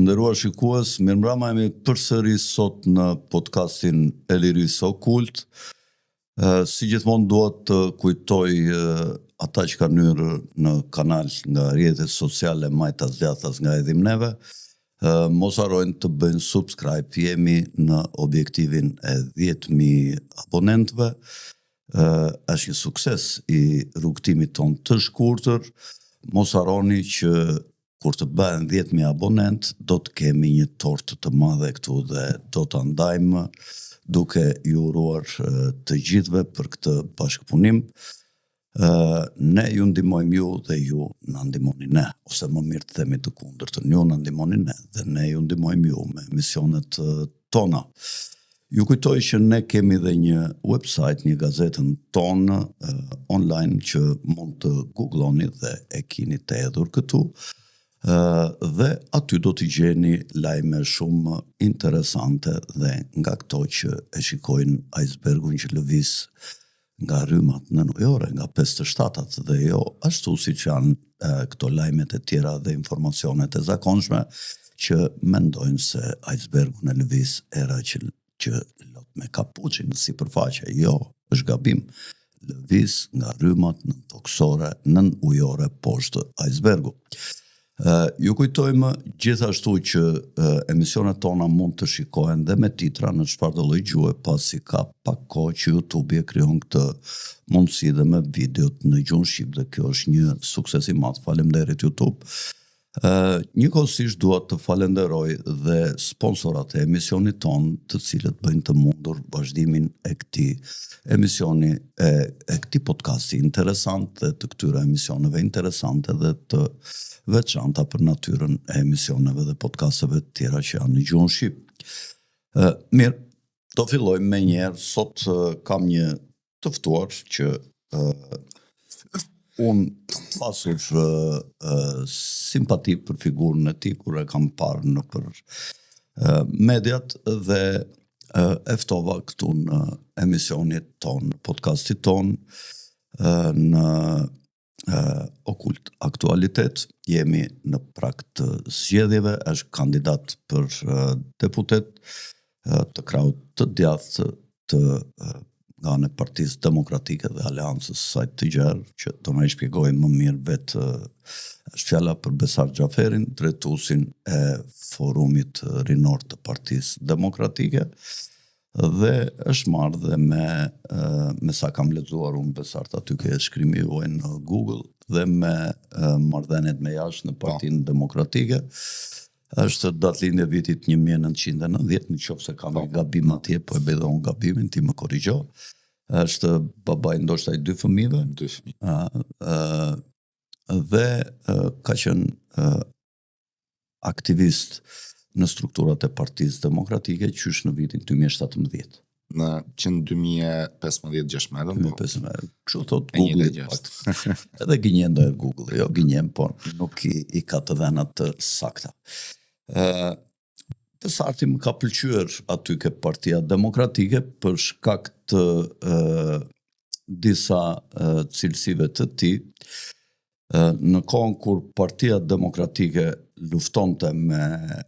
nderuar shikues, mirëmbrëma jemi përsëri sot në podcastin e Lirisë Okult. Si gjithmonë dua të kujtoj ata që kanë hyrë në kanal nga rrjetet sociale majtas djathtas nga hedhim neve, mos harrojnë të bëjnë subscribe, jemi në objektivin e 10.000 abonentëve, është një sukses i rrugëtimit tonë të shkurtër, mos harroni që kur të bëhen 10.000 abonent, do të kemi një tortë të madhe këtu dhe do ta ndajmë duke ju uruar të gjithëve për këtë bashkëpunim. Ne ju ndihmojmë ju dhe ju na ndihmoni ne, ose më mirë të themi të kundërtën, ju na ndihmoni ne dhe ne ju ndihmojmë ju me emisionet tona. Ju kujtoj që ne kemi dhe një website, një gazetën tonë online që mund të googloni dhe e kini të hedhur këtu dhe aty do të gjeni lajme shumë interesante dhe nga këto që e shikojnë icebergun që lëviz nga rrymat nënujore, nga 57-at dhe jo ashtu siç janë këto lajmet e tjera dhe informacionet e zakonshme që mendojnë se icebergun e lëviz era që që lot me kapuçin në sipërfaqe. Jo, është gabim. Lëviz nga rrymat nëntokësore, nënujore poshtë icebergu. Ju kujtojmë gjithashtu që emisionet tona mund të shikohen dhe me titra në çfarëdo lloj gjuhe, pasi ka pak kohë që YouTube e krijon këtë mundësi dhe me videot në gjuhën shqip dhe kjo është një sukses i madh. Faleminderit YouTube. Njëkohësisht dua të falenderoj dhe sponsorat e emisionit tonë, të cilët bëjnë të mundur vazhdimin e këtij emisioni e, e këtij podcasti interesant dhe të këtyre emisioneve interesante dhe të veçanta për natyrën e emisioneve dhe podcasteve të tjera që janë në gjuhën shqip. Mirë, do fillojmë menjëherë. Sot kam një të ftuar që uh, unë kam pasur uh, uh, simpati për figurën e tij kur e kam parë nëpër uh, mediat dhe uh, e ftova këtu në emisionin tonë, podcastit tonë uh, në uh, Okult Aktualitet, jemi në prag të zgjedhjeve, është kandidat për uh, deputet uh, të krahut të djathtë të uh, nga ana e Partisë Demokratike dhe Aleancës së saj të gjerë, që do na i shpjegojë më mirë vetë është fjala për Besart Xhaferin, drejtuesin e Forumit Rinor të Partisë Demokratike. Dhe është marrë dhe me, me sa kam lexuar unë Besart aty ke shkrimi juaj në Google dhe me marrëdhëniet me jashtë në po. Partinë Demokratike. Është datëlindje vitit 1990, në qoftë se kam po. një gabim atje, po e bëj dhe unë gabimin, ti më korrigjo. Është babai ndoshta i dy fëmijëve. Dy fëmijë. Ë dhe ka qenë aktivist në strukturat e Partisë Demokratike qysh në vitin 2017. Në që në 2015-16, po. 2015, kështu thot Google pak. Edhe gënjen do e Google, jo gënjen, po nuk i, i ka të dhënat të sakta. Ë Besarti më ka pëlqyer aty ke Partia Demokratike për shkak të ë disa cilësive të tij, Në kohën kur Partia Demokratike luftonte me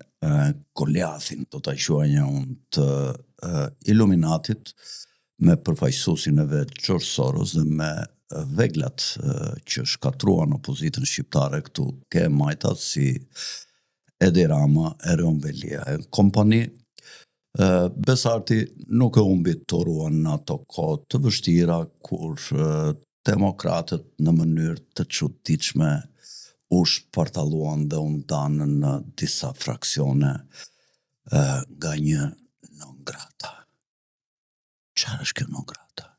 Goliathin, do ta quaja unë, të Illuminatit, me përfaqësuesin e vet George Soros dhe me veglat që shkatërruan opozitën shqiptare këtu ke e majta si Edi Rama, Erion Veliaj e kompani, Besarti nuk e humbi toruan në ato kohë të vështira kur demokratët në mënyrë të çuditshme u shpartalluan dhe u ndanë në disa fraksione nga një non grata. Çfarë është kjo non grata?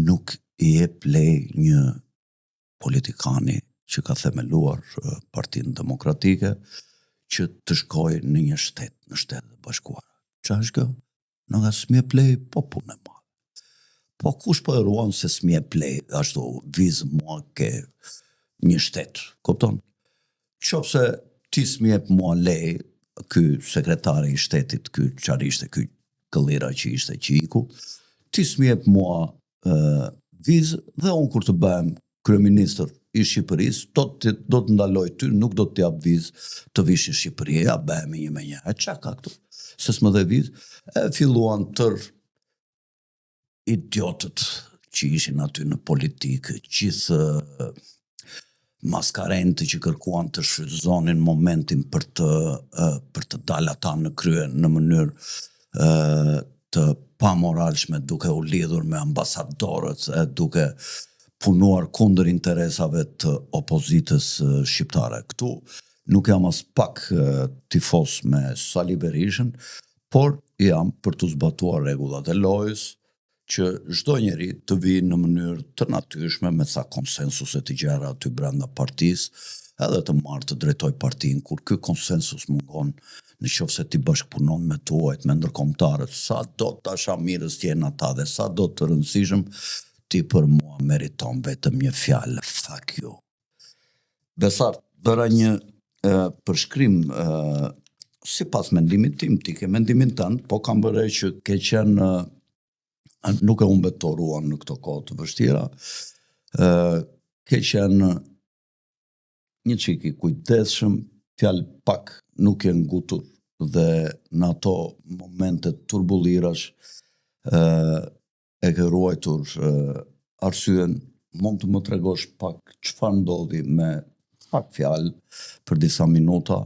Nuk i jep leje një politikani që ka themeluar Partinë Demokratike që të shkojë në një shtet, në Shtetet e Bashkuara. Çfarë është kjo? Nuk as s'më jep leje, po punë e madhe. Po kush po e ruan se s'më jep leje, ashtu vizë mua ke një shtet, kupton? Qoftë se ti s'më jep mua leje, ky sekretari i shtetit, ky çfarë ishte, ky këllira që ishte që iku, ti s'më jep mua vizë dhe unë kur të bëhem kryeministër i Shqipërisë do të do të ndaloj ty, nuk do të jap vizë të vish në Shqipëri. Ja bëhemi një me një. E ça ka këtu? Se s'më dhe vizë. E filluan tërë idiotët që ishin aty në politikë, gjithë maskarenjtë që kërkuan të shfrytëzonin momentin për të për të dalë ata në krye në mënyrë të pamoralshme duke u lidhur me ambasadorët e duke punuar kundër interesave të opozitës shqiptare. Këtu nuk jam aspak tifoz me Sali Berishën, por jam për të zbatuar rregullat e lojës, që çdo njeri të vijë në mënyrë të natyrshme me ca konsensuse të gjera aty brenda partisë, edhe të marrë të drejtojë partinë, kur ky konsensus mungon, në qoftë se ti bashkëpunon me të huajt, me ndërkombëtarët, sado dashamirës të jenë ata dhe sado të rëndësishëm, ti për mua meriton vetëm një fjalë, fuck you. Besart, bëra një e, përshkrim e, sipas mendimit tim, ti ke mendimin tënd, po kam vënë re që ke qenë e, nuk e humbe toruan në këto kohë të vështira, ë ke qenë një çik i kujdesshëm, fjalë pak nuk je ngutur dhe në ato momente turbullirash ë e ke ruajtur arsyen, mund të më tregosh pak çfarë ndodhi me pak fjalë për disa minuta,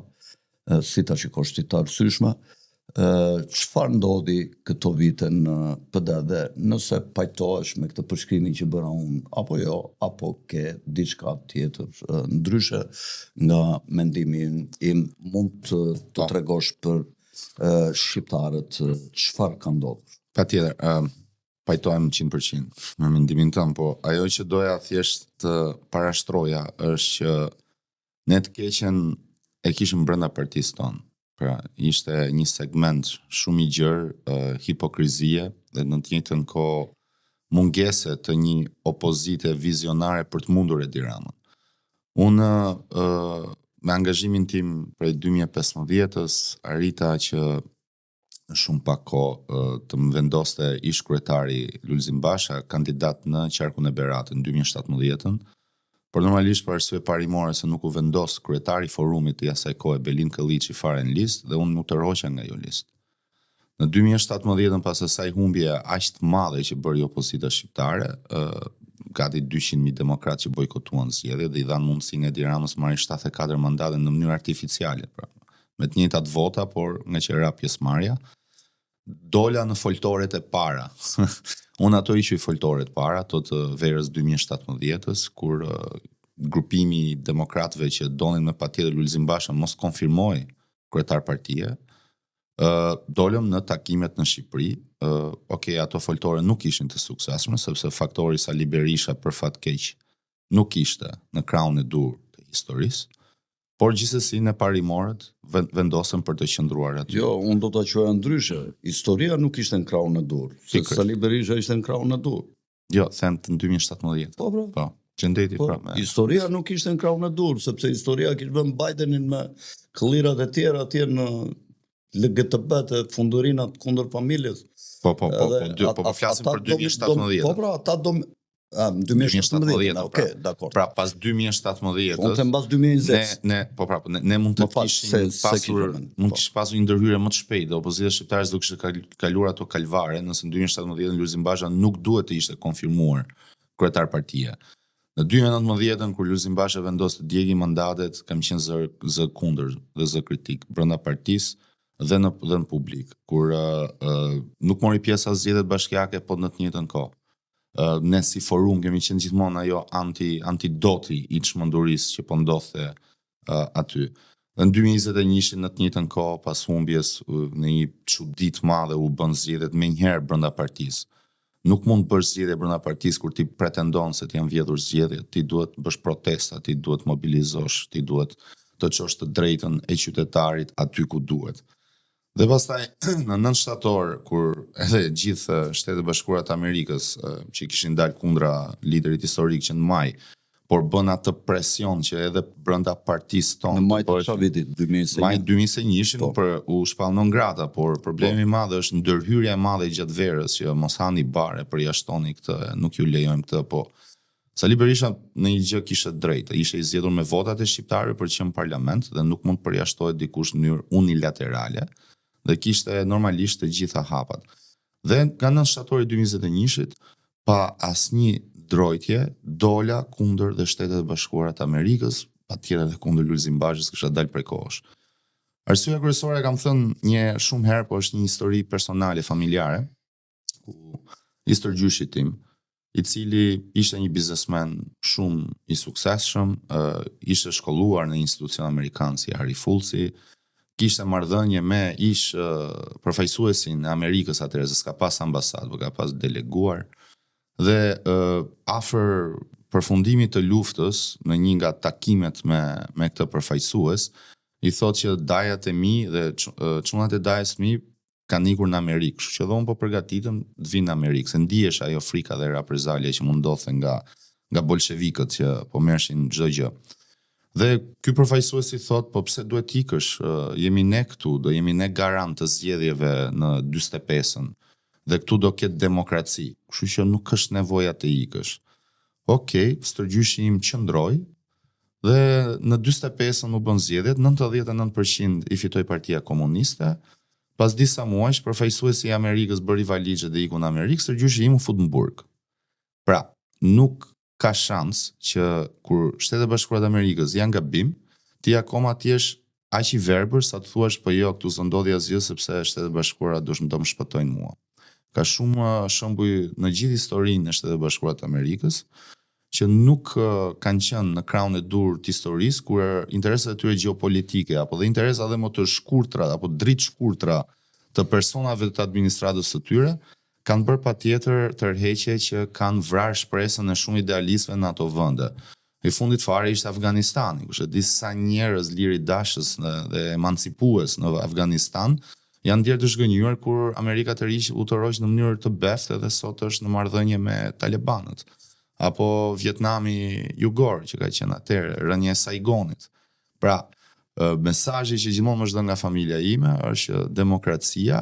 si ta shikosh ti të arsyeshme, çfarë ndodhi këto vite në PD dhe nëse pajtohesh me këtë përshkrimin që bëra unë apo jo, apo ke diçka tjetër ndryshe nga mendimi im, mund të të po. tregosh për shqiptarët çfarë ka ndodhur. Patjetër, ë pajtohem 100% me mendimin tënd, po ajo që doja thjesht të parashtroja është që ne të keqen e kishim brenda partisë tonë. Pra, ishte një segment shumë i gjerë uh, hipokrizie dhe në të njëjtën kohë mungese të një opozite vizionare për të mundur Edi Ramën. Unë uh, me angazhimin tim prej 2015-ës arrita që në shumë pak kohë të më vendoste ish kryetari Lulzim Basha kandidat në qarkun e Beratit në 2017-ën. Por normalisht për arsye parimore se nuk u vendos kryetari i forumit i asaj kohe Belind Këlliçi fare në listë dhe unë u tërhoqa nga ajo listë. Në 2017-ën pas asaj humbje aq të madhe që bëri opozita shqiptare, ë gati 200.000 demokratë që bojkotuan zgjedhjet dhe i dhanë mundësinë Edi Ramës të marrë 74 mandate në mënyrë artificiale, pra me të njëjtat vota, por ngaqë ra pjesëmarrja, dola në foltoret e para. Unë ato i quaj foltoret e para, ato të verës 2017-ës, kur grupimi i demokratëve që donin me patjetër Lulzim Basha mos konfirmohej kryetar partie, ë dolëm në takimet në Shqipëri, ë ok, ato foltore nuk ishin të suksesshme sepse faktori Sali Berisha për fat keq nuk ishte në krahun e duhur të historisë, por gjithsesi ne parimorët vendosëm për të qëndruar aty. Jo, unë do ta quaja ndryshe. Historia nuk ishte në krahun e duhur. Se Sali Berisha ishte në krahun e duhur. Jo, them të në 2017. Po, pra. Po, gjendeti po, pra. Me... Historia nuk ishte në krahun e duhur, sepse historia kishte vënë Bidenin me këllirat e tjera atje në LGTB të fundurinat kundër familjes. Po, po, po, po, dy, po, po flasim për 2017. Po, pra, ata do A, në 2017, pra. Okej, dakor. Pra pas 2017-ës. Unë them mbas 2020. Ne ne po pra, ne, ne mund të kishim se, pasur se mund të po. kishim pasur një ndërhyrje më të shpejtë dhe opozita shqiptare s'do kishte kaluar ato kalvare nëse në 2017 Lulzim Basha nuk duhet të ishte konfirmuar kryetar partie. Në 2019-ën kur Lulzim Basha vendos të djegi mandatet, kam qenë zë zë kundër dhe zë kritik brenda partisë dhe në dhe në publik. Kur uh, uh, nuk mori pjesë as zgjedhjet bashkiake, po në të njëjtën kohë ne si forum kemi qenë gjithmonë ajo anti antidoti i çmendurisë që po ndodhte uh, aty. Dhe në 2021 në të njëjtën kohë pas humbjes në një çudi të madhe u bën zgjedhjet menjëherë brenda partisë. Nuk mund të bësh zgjedhje brenda partisë kur ti pretendon se të janë vjedhur zgjedhjet, ti duhet të bësh protesta, ti duhet të mobilizosh, ti duhet të çosh të drejtën e qytetarit aty ku duhet. Dhe pastaj në 9 shtator kur edhe gjithë Shtetet e Bashkuara të Amerikës që kishin dalë kundra liderit historik që në maj, por bën atë presion që edhe brenda partisë tonë. Në maj të çfarë viti? 2021. Maj 2021-shin po. për u shpall non grata, por problemi po. i madh është ndërhyrja e madhe gjatë verës që mos hani bare, përjashtoni këtë, nuk ju lejojmë këtë, po. Sali Berisha në një gjë kishte të drejtë, ishte i zgjedhur me votat e shqiptarëve për të qenë në parlament dhe nuk mund të përjashtohet dikush në mënyrë unilaterale dhe kishte normalisht të gjitha hapat. Dhe nga 9 shtatori 2021-shit, pa asnjë drojtje, dola kundër dhe Shteteve të Bashkuara të Amerikës, patjetër dhe kundër Lulzim Bashës, kisha dalë prej kohësh. Arsyeja kryesore e kam thënë një shumë herë, po është një histori personale, familjare, ku i stërgjyshit tim, i cili ishte një biznesmen shumë i suksesshëm, uh, ishte shkolluar në institucion amerikan si Harry Fultz-i, kishte marrëdhënie me ish uh, përfaqësuesin e Amerikës atëherë, se s'ka pas ambasadë, por ka pas deleguar dhe uh, afër përfundimit të luftës në një nga takimet me me këtë përfaqësues, i thotë që dajat e mi dhe çunat e dajës mi kanë ikur në Amerikë, kështu që dhe unë po përgatitem të vi në Amerikë, se ndihesha ajo frika dhe reprezalja që mund ndodhte nga nga bolshevikët që po merrshin çdo gjë. Dhe ky përfaqësues i thotë, po pse duhet të ikësh, jemi ne këtu, do jemi ne garant të zgjedhjeve në 45-ën dhe këtu do ketë demokraci, kështu që nuk është nevoja të ikësh. Okej, stërgjyshi im qëndroi dhe në 45-ën u bën zgjedhjet, 99% i fitoi Partia Komuniste. Pas disa muajsh, përfaqësuesi i Amerikës bëri valixhet dhe iku në Amerikë, stërgjyshi im u fut në burg. Pra, nuk ka shans që kur Shtetet e Bashkuara të Amerikës janë gabim, ti akoma të jesh aq i verbër sa të thuash po jo, këtu s'do ndodhi asgjë sepse Shtetet e Bashkuara do do më shpëtojnë mua. Ka shumë shembuj në gjithë historinë e Shteteve të Bashkuara të Amerikës që nuk kanë qenë në krahun e duhur të historisë kur interesat e tyre gjeopolitike apo dhe interesa edhe më të shkurtra apo dritëshkurtra të personave të administratës së tyre kanë bërë patjetër tërheqje që kanë vrarë shpresën e shumë idealistëve në ato vende. I fundit fare ishte Afganistani, kush e di sa njerëz liridashës dhe emancipues në Afganistan janë ndjerë të zhgënjyer kur Amerika tërhiq u tërhoq në mënyrë të beftë dhe sot është në marrëdhënie me talebanët. Apo Vietnami Jugor që ka qenë atëherë, rënia e Saigonit. Pra, mesazhi që gjithmonë më është dhënë nga familja ime është që demokracia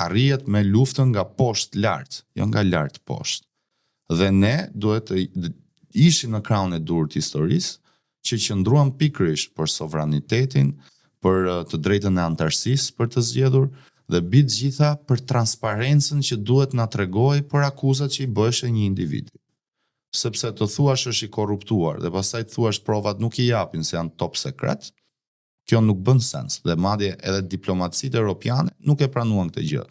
arrihet me luftën nga poshtë lart, jo nga lart poshtë. Dhe ne duhet të ishim në krahun e duhur të historisë, që qëndruam pikërisht për sovranitetin, për të drejtën e anëtarësisë për të zgjedhur dhe mbi të gjitha për transparencën që duhet na tregohej për akuzat që i bëheshin një individi. Sepse të thuash është i korruptuar dhe pastaj të thuash provat nuk i japin se janë top sekret, kjo nuk bën sens dhe madje edhe diplomacitë europiane nuk e pranuan këtë gjë.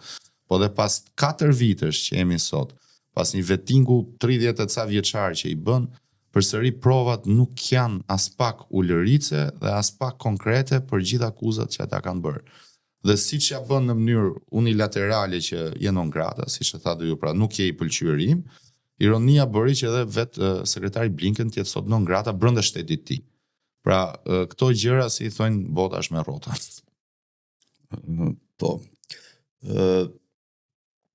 Po dhe pas 4 vitesh që jemi sot, pas një vetingu 30 e ca vjeçar që i bën, përsëri provat nuk janë aspak ulëritëse dhe aspak konkrete për gjithë akuzat që ata kanë bërë. Dhe siç ja bën në mënyrë unilaterale që je non grata, siç e thatë ju pra, nuk je i pëlqyeri im, ironia bëri që edhe vetë sekretari Blinken të jetë sot non grata brenda shtetit të tij. Pra, këto gjëra si i thonë bota është me rrota. Po. Ë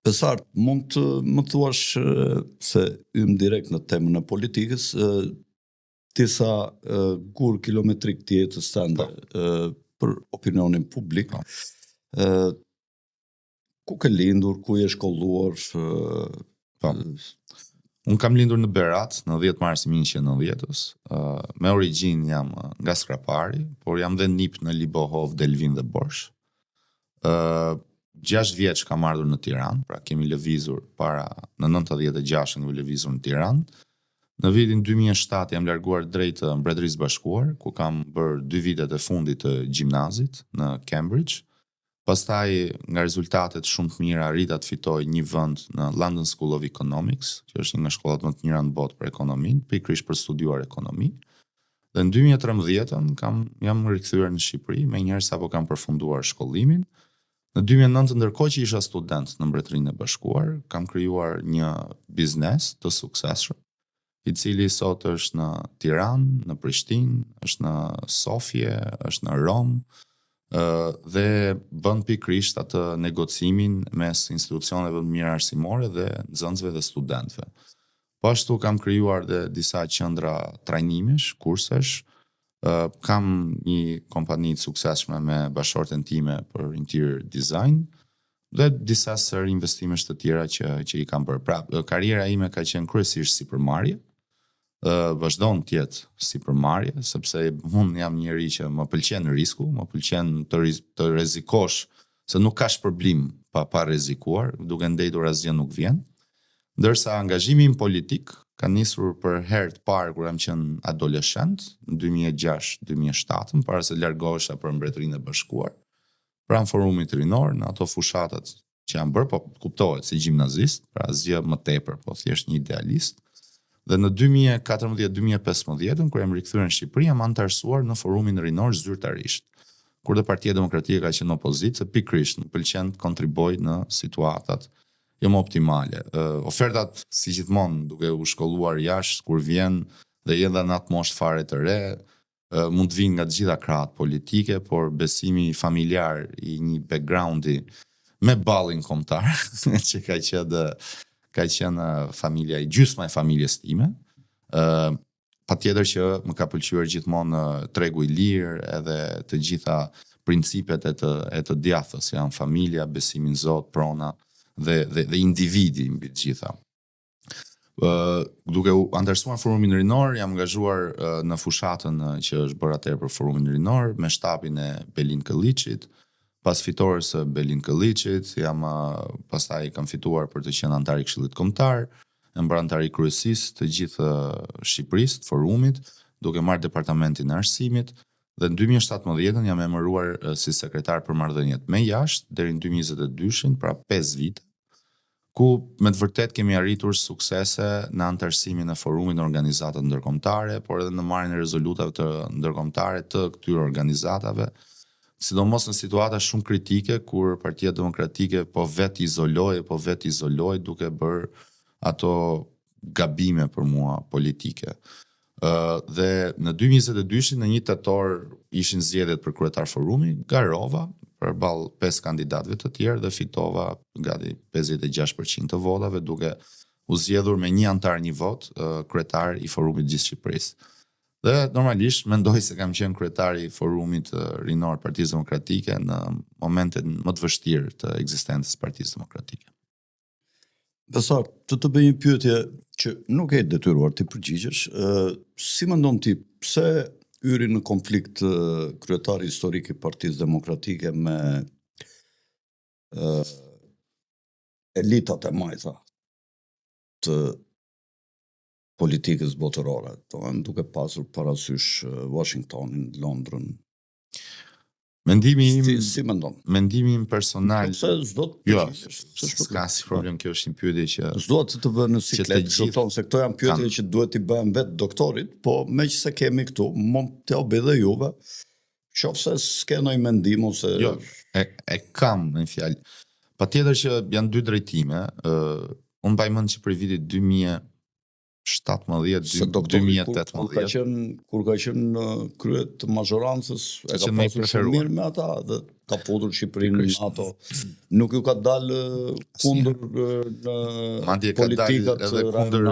Besart, mund të më thuash se hymë direkt në temën e politikës, disa gur kilometrik të jetës tënde po. për opinionin publik. Po. Ku ke lindur, ku je shkolluar? Po. Unë kam lindur në Berat në 10 mars 1990-ës. Me origjinë jam nga Skrapari, por jam dhe nip në Libohovë, Delvinë dhe Borsh. Ë 6 vjeç kam ardhur në Tiranë, pra kemi lëvizur para në 96 kemi lëvizur në Tiranë. Në vitin 2007 jam larguar drejt Mbretërisë së Bashkuar, ku kam bërë dy vitet e fundit të gjimnazit në Cambridge. Pastaj, nga rezultatet shumë të mira, arrita të fitoj një vend në London School of Economics, që është një nga shkollat më të mira në botë për ekonominë, pikërisht për të studiuar ekonomi. Dhe në 2013-ën kam jam rikthyer në Shqipëri, menjëherë sapo kam përfunduar shkollimin. Në 2009 ndërkohë që isha student në Mbretërinë e Bashkuar, kam krijuar një biznes të suksesshëm i cili sot është në Tiranë, në Prishtinë, është në Sofje, është në Romë, dhe bën pikërisht atë negocimin mes institucioneve të mira arsimore dhe nxënësve dhe studentëve. Po ashtu kam krijuar dhe disa qendra trajnimesh, kursesh, kam një kompani të suksesshme me bashkëshorten time për interior design dhe disa sërë investimesh të tjera që që i kam bërë. Pra, karriera ime ka qenë kryesisht sipërmarrje. Ë vazhdon të jetë sipërmarrje, sepse unë jam njeri që më pëlqen risku, më pëlqen të riz, të rrezikosh, se nuk ka shpërblim pa pa rrezikuar, duke ndejtur asgjë nuk vjen. Ndërsa angazhimi im politik ka nisur për herë të parë kur jam qenë adoleshent, në 2006-2007, para se largohesha për Mbretërinë e Bashkuar, pranë forumit rinor, në ato fushatat që janë bërë, po kuptohet si gjimnazist, pra asgjë më tepër, po thjesht një idealist. Dhe në 2014-2015, kur jam rikthyer në Shqipëri, jam antarësuar në forumin rinor zyrtarisht. Kur dhe Partia Demokratike ka qenë në opozitë, se pikërisht më pëlqen të kontribuoj në situatat jo më optimale. Uh, ofertat si gjithmonë duke u shkolluar jashtë kur vjen dhe je dhe në atë moshë fare të re, mund të vijnë nga të gjitha krahët politike, por besimi familjar i një backgroundi me ballin kombëtar, që ka qenë ka qenë familja i gjysma e familjes time, ë uh, patjetër që më ka pëlqyer gjithmonë tregu i lirë edhe të gjitha principet e të e të djathtës, janë familja, besimi në Zot, prona dhe dhe dhe individi mbi të gjitha. Uh, duke u antarësuar në forumin rinor, jam angazhuar uh, në fushatën uh, që është bërë atëherë për forumin rinor me shtabin e Belind Këlliçit. Pas fitores së Belind Këlliçit, jam uh, pastaj kam fituar për të qenë antar i Këshillit Kombëtar, jam bërë antar i kryesisë të gjithë uh, Shqipërisë, të forumit, duke marrë departamentin e arsimit dhe në 2017 jam emëruar uh, si sekretar për marrëdhëniet me jashtë deri në 2022-shin, pra 5 vite ku me të vërtetë kemi arritur suksese në anëtarësimin e forumit në organizatat ndërkombëtare, por edhe në marrjen e rezolutave të ndërkombëtare të këtyre organizatave, sidomos në situata shumë kritike kur Partia Demokratike po vetë izolohej, po vetë izolohej duke bërë ato gabime për mua politike. Uh, dhe në 2022-shin në një tetor ishin zgjedhjet për kryetar forumi, garova përballë pesë kandidatëve të tjerë dhe fitova gati 56% të votave duke u zgjedhur me një antar një votë uh, kryetar i forumit gjithë Shqipërisë. Dhe normalisht mendoj se kam qenë kryetar i forumit rinor Partisë Demokratike në momentin më të vështirë të ekzistencës së Partisë Demokratike. Besar, të të bëj një pyetje që nuk je i detyruar t'i përgjigjesh, ë si mendon ti pse hyri në konflikt kryetari historik i Partisë Demokratike me ë elitat e majta të politikës botërore, domethënë duke pasur parasysh Washingtonin, Londrën, Mendimi im si, si mendon? Mendimi im personal. Pse s'do të jo, s'ka si problem, kjo është një pyetje që s'dua të të vë në siklet, gjithë... thonë se këto janë pyetje që duhet t'i bëhen vetë doktorit, po meqë se kemi këtu, mund t'jua bëj dhe juve. Qoftë se s'ke ndonjë mendim ose Jo, e e kam në fjalë. Patjetër që janë dy drejtime, ë uh, unë mbaj mend që prej vitit 2000 17, 2018. Kur, kur ka qenë kur ka qenë në krye të mazhorancës, e ka pasur shumë mirë me ata dhe ka futur Shqipërinë në NATO. Nuk ju ka dalë kundër në Madje ka dalë edhe kundër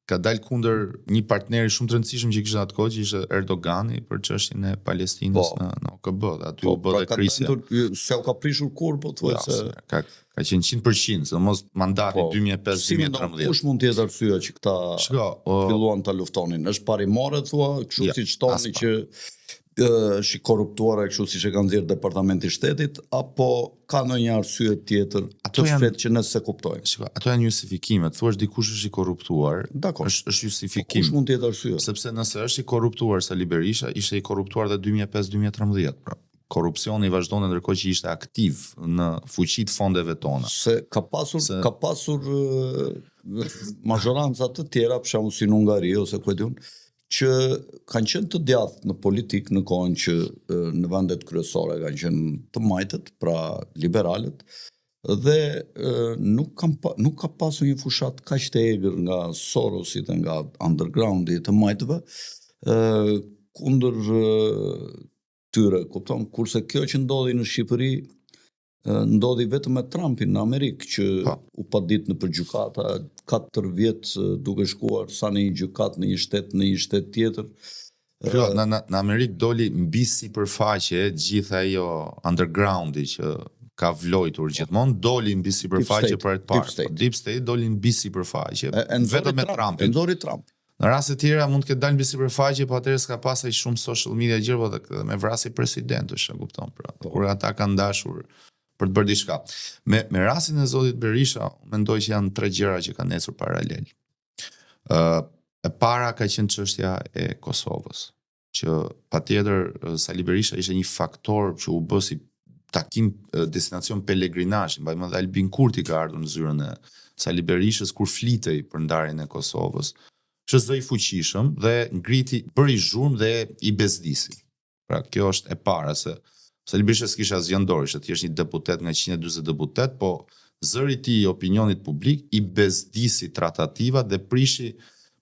ka dalë kundër një partneri shumë të rëndësishëm që kishte atë kohë që ishte Erdogani për çështjen e Palestinës po. në në OKB dhe aty po, u bë pra dhe krisja. S'u ka prishur kurrë pothuajse. Ja, ka Ka qenë 100%, sidomos mandati po, 2005-2013. Kush mund të jetë arsyeja që këta Shiko, o... filluan ta luftonin? Është parimore thua, kështu ja, siç thoni që është i korruptuar e kështu siç e ka nxjerrë Departamenti i Shtetit apo ka ndonjë arsye tjetër ato janë që ne s'e kuptojmë. Shiko, ato janë justifikime. Thua dikush është i korruptuar, Dakor. është është justifikim. Po, kush mund të jetë arsyeja? Sepse nëse është i korruptuar Sali Berisha, ishte i korruptuar dhe 2005-2013, pra korrupsioni vazhdonte ndërkohë që ishte aktiv në fuqi të fondeve tona. Se ka pasur se... ka pasur mazhoranca të tjera, për shembull si në Hungari ose ku e di unë, që kanë qenë të djathtë në politikë në kohën që në vendet kryesore kanë qenë të majtët, pra liberalët, dhe nuk kam pa, nuk ka pasur një fushatë kaq të egër nga Sorosi dhe nga undergroundi i të majtëve kundër tyre, kupton? Kurse kjo që ndodhi në Shqipëri ndodhi vetëm me Trumpin në Amerikë që pa. Po. u padit nëpër gjykata 4 vjet duke shkuar sa në një gjykatë në një shtet në një shtet tjetër. Jo, në, në, në Amerikë doli mbi sipërfaqe gjithë ajo undergroundi që ka vlojtur po. gjithmonë, doli mbi sipërfaqe për të parë. Deep State, po, Deep State doli mbi sipërfaqe vetëm me Trumpin. E nxori Trump. Në raste të tjera mund të ketë dalë mbi sipërfaqe, po atëherë s'ka pas aq shumë social media gjë, po dhe me vrasje presidentësh, e kupton pra. Po. Kur ata kanë dashur për të bërë diçka. Me me rastin e zotit Berisha, mendoj që janë tre gjëra që kanë ecur paralel. Ë uh, e para ka qenë çështja e Kosovës, që patjetër Sali Berisha ishte një faktor që u bë si takim destinacion pelegrinazhi, mbaj mend dhe Albin Kurti ka ardhur në zyrën e Sali Berishës kur flitej për ndarjen e Kosovës. Ishte zë i fuqishëm dhe ngriti, bëri zhurmë dhe i bezdisi. Pra kjo është e para se Sali Berisha s'kishte asgjë në dorë, ishte thjesht një deputet nga 140 deputet, po zëri i tij i opinionit publik i bezdisi tratativat dhe prishi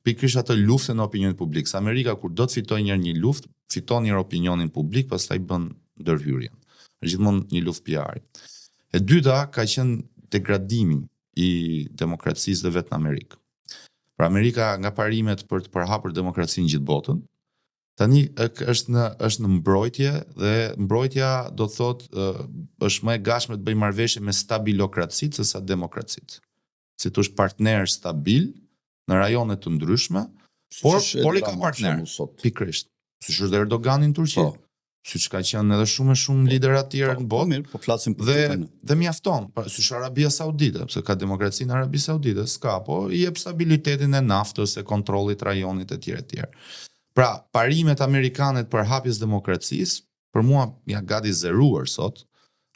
pikërisht atë luftën e opinionit publik. Se Amerika kur do të fitojë një herë një luftë, fiton një herë opinionin publik, pastaj bën ndërhyrjen. Është gjithmonë një luftë PR-i. E dyta ka qenë degradimi i demokracisë dhe vetë në Amerikë. Pra Amerika nga parimet për të përhapur demokracinë në gjithë botën, Tani është në është në mbrojtje dhe mbrojtja do të thotë është më e gatshme të bëjë marrëveshje me stabilokracitë se sa demokracitë. Si të thuash partner stabil në rajone të ndryshme, por por i ka partner. Pikërisht. Siç është Erdogani në Turqi. Po. Siç ka qenë edhe shumë e shumë po, lidera të tjerë po, në botë. Mirë, po flasim për dhe dhe mjafton, pra siç Arabia Saudite, pse ka demokraci në Arabi Saudite, s'ka, po i jep stabilitetin e naftës, e kontrollit të rajonit etj etj. Pra, parimet amerikane të përhapjes demokracisë për mua janë gati zeruar sot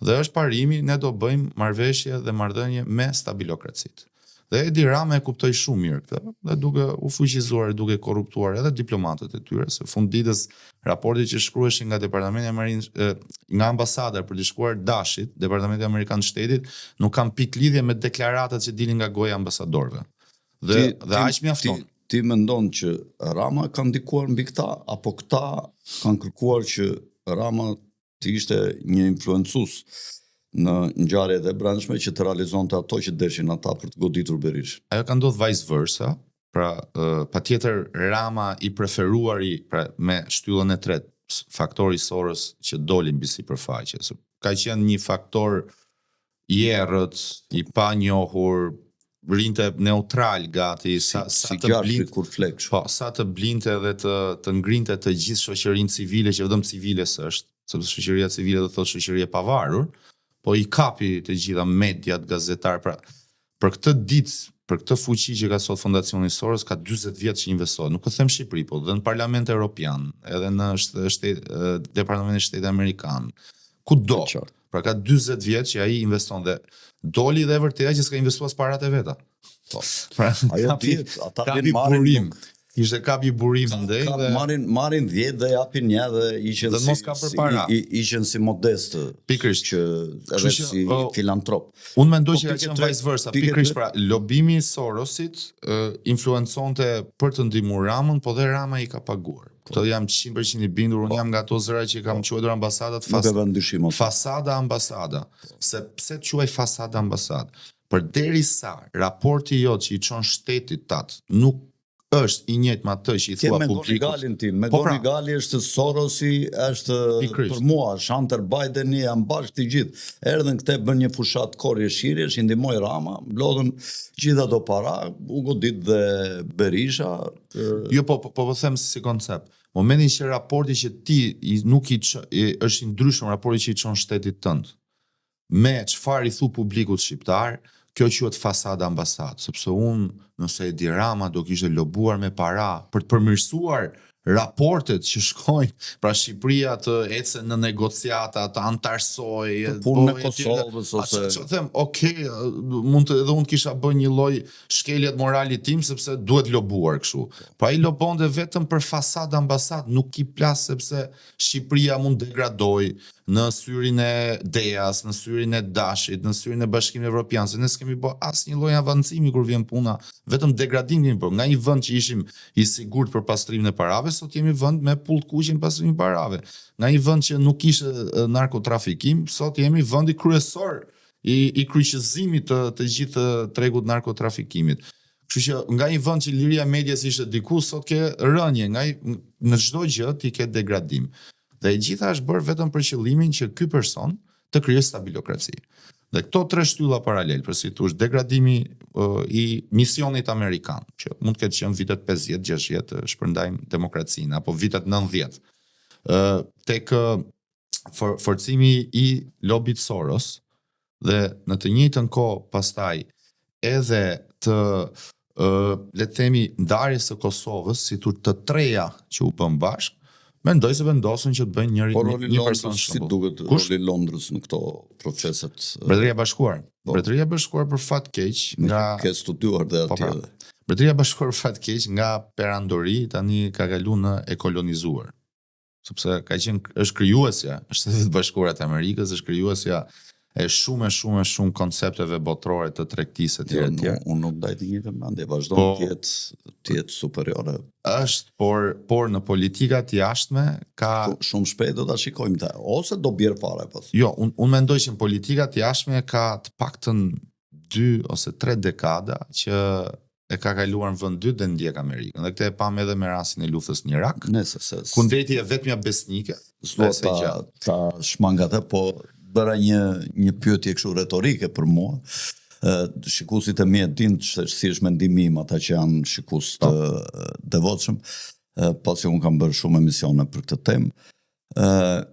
dhe është parimi ne do bëjmë marrëveshje dhe marrëdhënie me stabilokracitë. Dhe Edi Rama e kuptoi shumë mirë këtë dhe duke u fuqizuar e duke korruptuar edhe diplomatët e tyre, se fund ditës raportet që shkruheshin nga Departamenti Amerikan nga ambasada për t'i shkuar DASH-it, Departamenti Amerikan të Shtetit, nuk kanë pikë lidhje me deklaratat që dilin nga goja e ambasadorëve. Dhe ti, dhe aq mjafton. Ti, ti mendon që Rama ka ndikuar mbi këta apo këta kanë kërkuar që Rama të ishte një influencues në ngjarjet e brendshme që të realizonte ato që deshin ata për të goditur Berishën. Ajo ka ndodhur vice versa, pra patjetër Rama i preferuari pra me shtyllën e tretë, faktori Soros që doli mbi sipërfaqe. Ka qenë një faktor i errët, i panjohur, rrinte neutral gati sa si, sa si të blinte kur flek. Po, sa të blinte dhe të të ngrinte të gjithë shoqërinë civile që vetëm civile s'është, sepse shoqëria civile do të thotë shoqëri e pavarur, po i kapi të gjitha mediat, gazetarë, pra për këtë ditë, për këtë fuqi që ka sot Fondacioni Soros ka 40 vjet që investohet. Nuk po them Shqipëri, po dhe në Parlament Evropian, edhe në shtet, Departamentin e Shtetit Amerikan. Kudo. Pra ka 40 vjet që ai investon dhe doli dhe e vërteta që s'ka investuar as paratë e veta. Po. Pra, ajo dihet, ata vjen marrin burim. Ishte kapi burim ndej dhe marrin marrin 10 dhe japin një dhe ishin dhe mos ka për para. Si, ishin si modest. Pikërisht që edhe që, si o, filantrop. Unë mendoj po, që ka qenë vice versa, pikërisht pra lobimi i Sorosit uh, influenconte për të ndihmuar Ramën, po dhe Rama i ka paguar. Këtë jam 100% i bindur, unë jam nga ato zëra që kam po. quajtur ambasadat fas, fasada ambasada. Se pse të quaj fasada ambasada? Përderisa raporti jot që i çon shtetit tat nuk është i njëjtë me atë që i thua publikut. McGonigalin ti, po pra, McGonigali është Sorosi, është për mua, është Hunter Bideni, janë bashkë të gjithë. Erdhën këte bën një fushatë korrje shirjesh, i ndihmoi Rama, mblodhën gjithë ato para, u godit dhe Berisha, Jo, po po po, po them si koncept. Momentin që raporti që ti i, nuk i, ç, i është i ndryshëm raporti që i çon shtetit tënd me çfarë i thu publikut shqiptar, kjo quhet fasada ambasadë, sepse unë nëse Edi Rama do kishte lobuar me para për të përmirësuar raportet që shkojnë, pra Shqipëria të ecë në negociata, të anëtarësojë, të punën e Kosovës ose ç'të them, ok, mund të edhe unë kisha bërë një lloj shkelje të moralit tim sepse duhet lobuar kështu. Po ai lobonte vetëm për fasadë ambasadë, nuk i plas sepse Shqipëria mund degradojë në syrin e DEA-s, në syrin e DASH-it, në syrin e Bashkimit Evropian, se ne s'kemi bërë asnjë lloj avancimi kur vjen puna, vetëm degradim kemi bërë. Nga një vend që ishim i sigurt për pastrimin e parave, sot jemi vend me pullë të kuqe në pastrimin e parave. Nga një vend që nuk kishte narkotrafikim, sot jemi vendi kryesor i i kryqëzimit të të gjithë tregut narkotrafikimit. Kështu që nga një vend që liria e medias ishte diku, sot ke rënie, nga në çdo gjë ti ke degradim. Dhe e gjitha është bërë vetëm për qëllimin që ky person të krijojë stabilokraci. Dhe këto tre shtylla paralel, për si thush, degradimi uh, i misionit amerikan, që mund të ketë qenë vitet 50, 60, shpërndajmë demokracinë, apo vitet 90, uh, tek for, forcimi i lobit Soros, dhe në të njëjtën kohë pastaj edhe të uh, le të themi ndarjes së Kosovës, si tu të treja që u bën bashkë, mendoj se vendosën që të bëjnë njëri Po roli një person Londrës, si shembull. duket Kush? roli Londrës në këto proceset? Mbretëria e Bashkuar. Po. Mbretëria e Bashkuar për fat keq nga Ke studiuar dhe Po, atje. pra. Mbretëria e Bashkuar për fat keq nga perandori tani ka kalu në e kolonizuar. Sepse ka qenë është krijuesja, është Shtetet e Bashkuara të Amerikës, është krijuesja e shumë e shumë e shumë koncepteve botërore të tregtisë etj Jo, etj. nuk- unë nuk ndaj të njëjtën mendje, vazhdon Po. të jetë të jetë superiore. Është, por por në politikat jashtme ka Shumë, shumë shpejt do ta shikojmë ta, ose do bjerë fare pas. Jo, unë un mendoj që në politikat jashtme ka të paktën 2 ose 3 dekada që e ka kaluar në vend dytë dhe ndjek Amerikën. Dhe këtë e pam edhe me rastin e luftës në Irak, Nëse se ku ndeti e vetmja besnike, s'dua se ta gjë. ta shmang atë, po bëra një një pyetje kështu retorike për mua. Ë shikuesit e mi e dinë se si është mendimi im, ata që janë shikues të Po. ë, devotshëm, ë, pasi unë kam bërë shumë emisione për këtë temë. Ë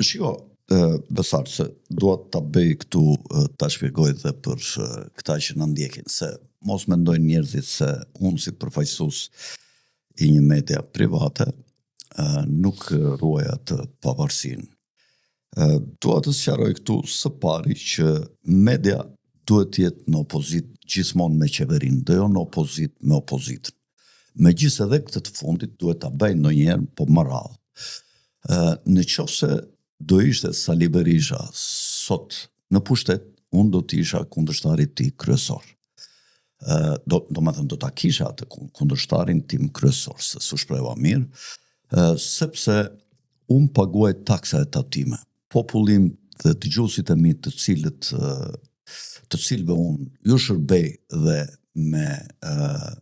shiko, ë Besar, se dua ta bëj këtu ë, ta shpjegoj dhe për ë, këta që na ndjekin, se mos mendojnë njerëzit se unë si përfaqësues i një media private ë, nuk ruaj atë pavarësinë. Ë, Dua të sqaroj këtu së pari që media duhet të jetë në opozitë gjithmonë me qeverinë, dhe jo në opozitë me opozitën. Megjithëse edhe këtë të fundit duhet ta bëjnë ndonjëherë, po më rrallë. Ë, në qoftë se do ishte Sali Berisha sot në pushtet, unë do të isha kundërshtari i tij kryesor. Ë, do, do me thënë, do ta kisha atë kun- kundërshtarin tim kryesor, se s'u shprehva mirë, ë, sepse unë paguaj taksa e tatime. Popullim dhe dëgjuesit e mi të cilët ë, të cilëve unë ju shërbej dhe me ë,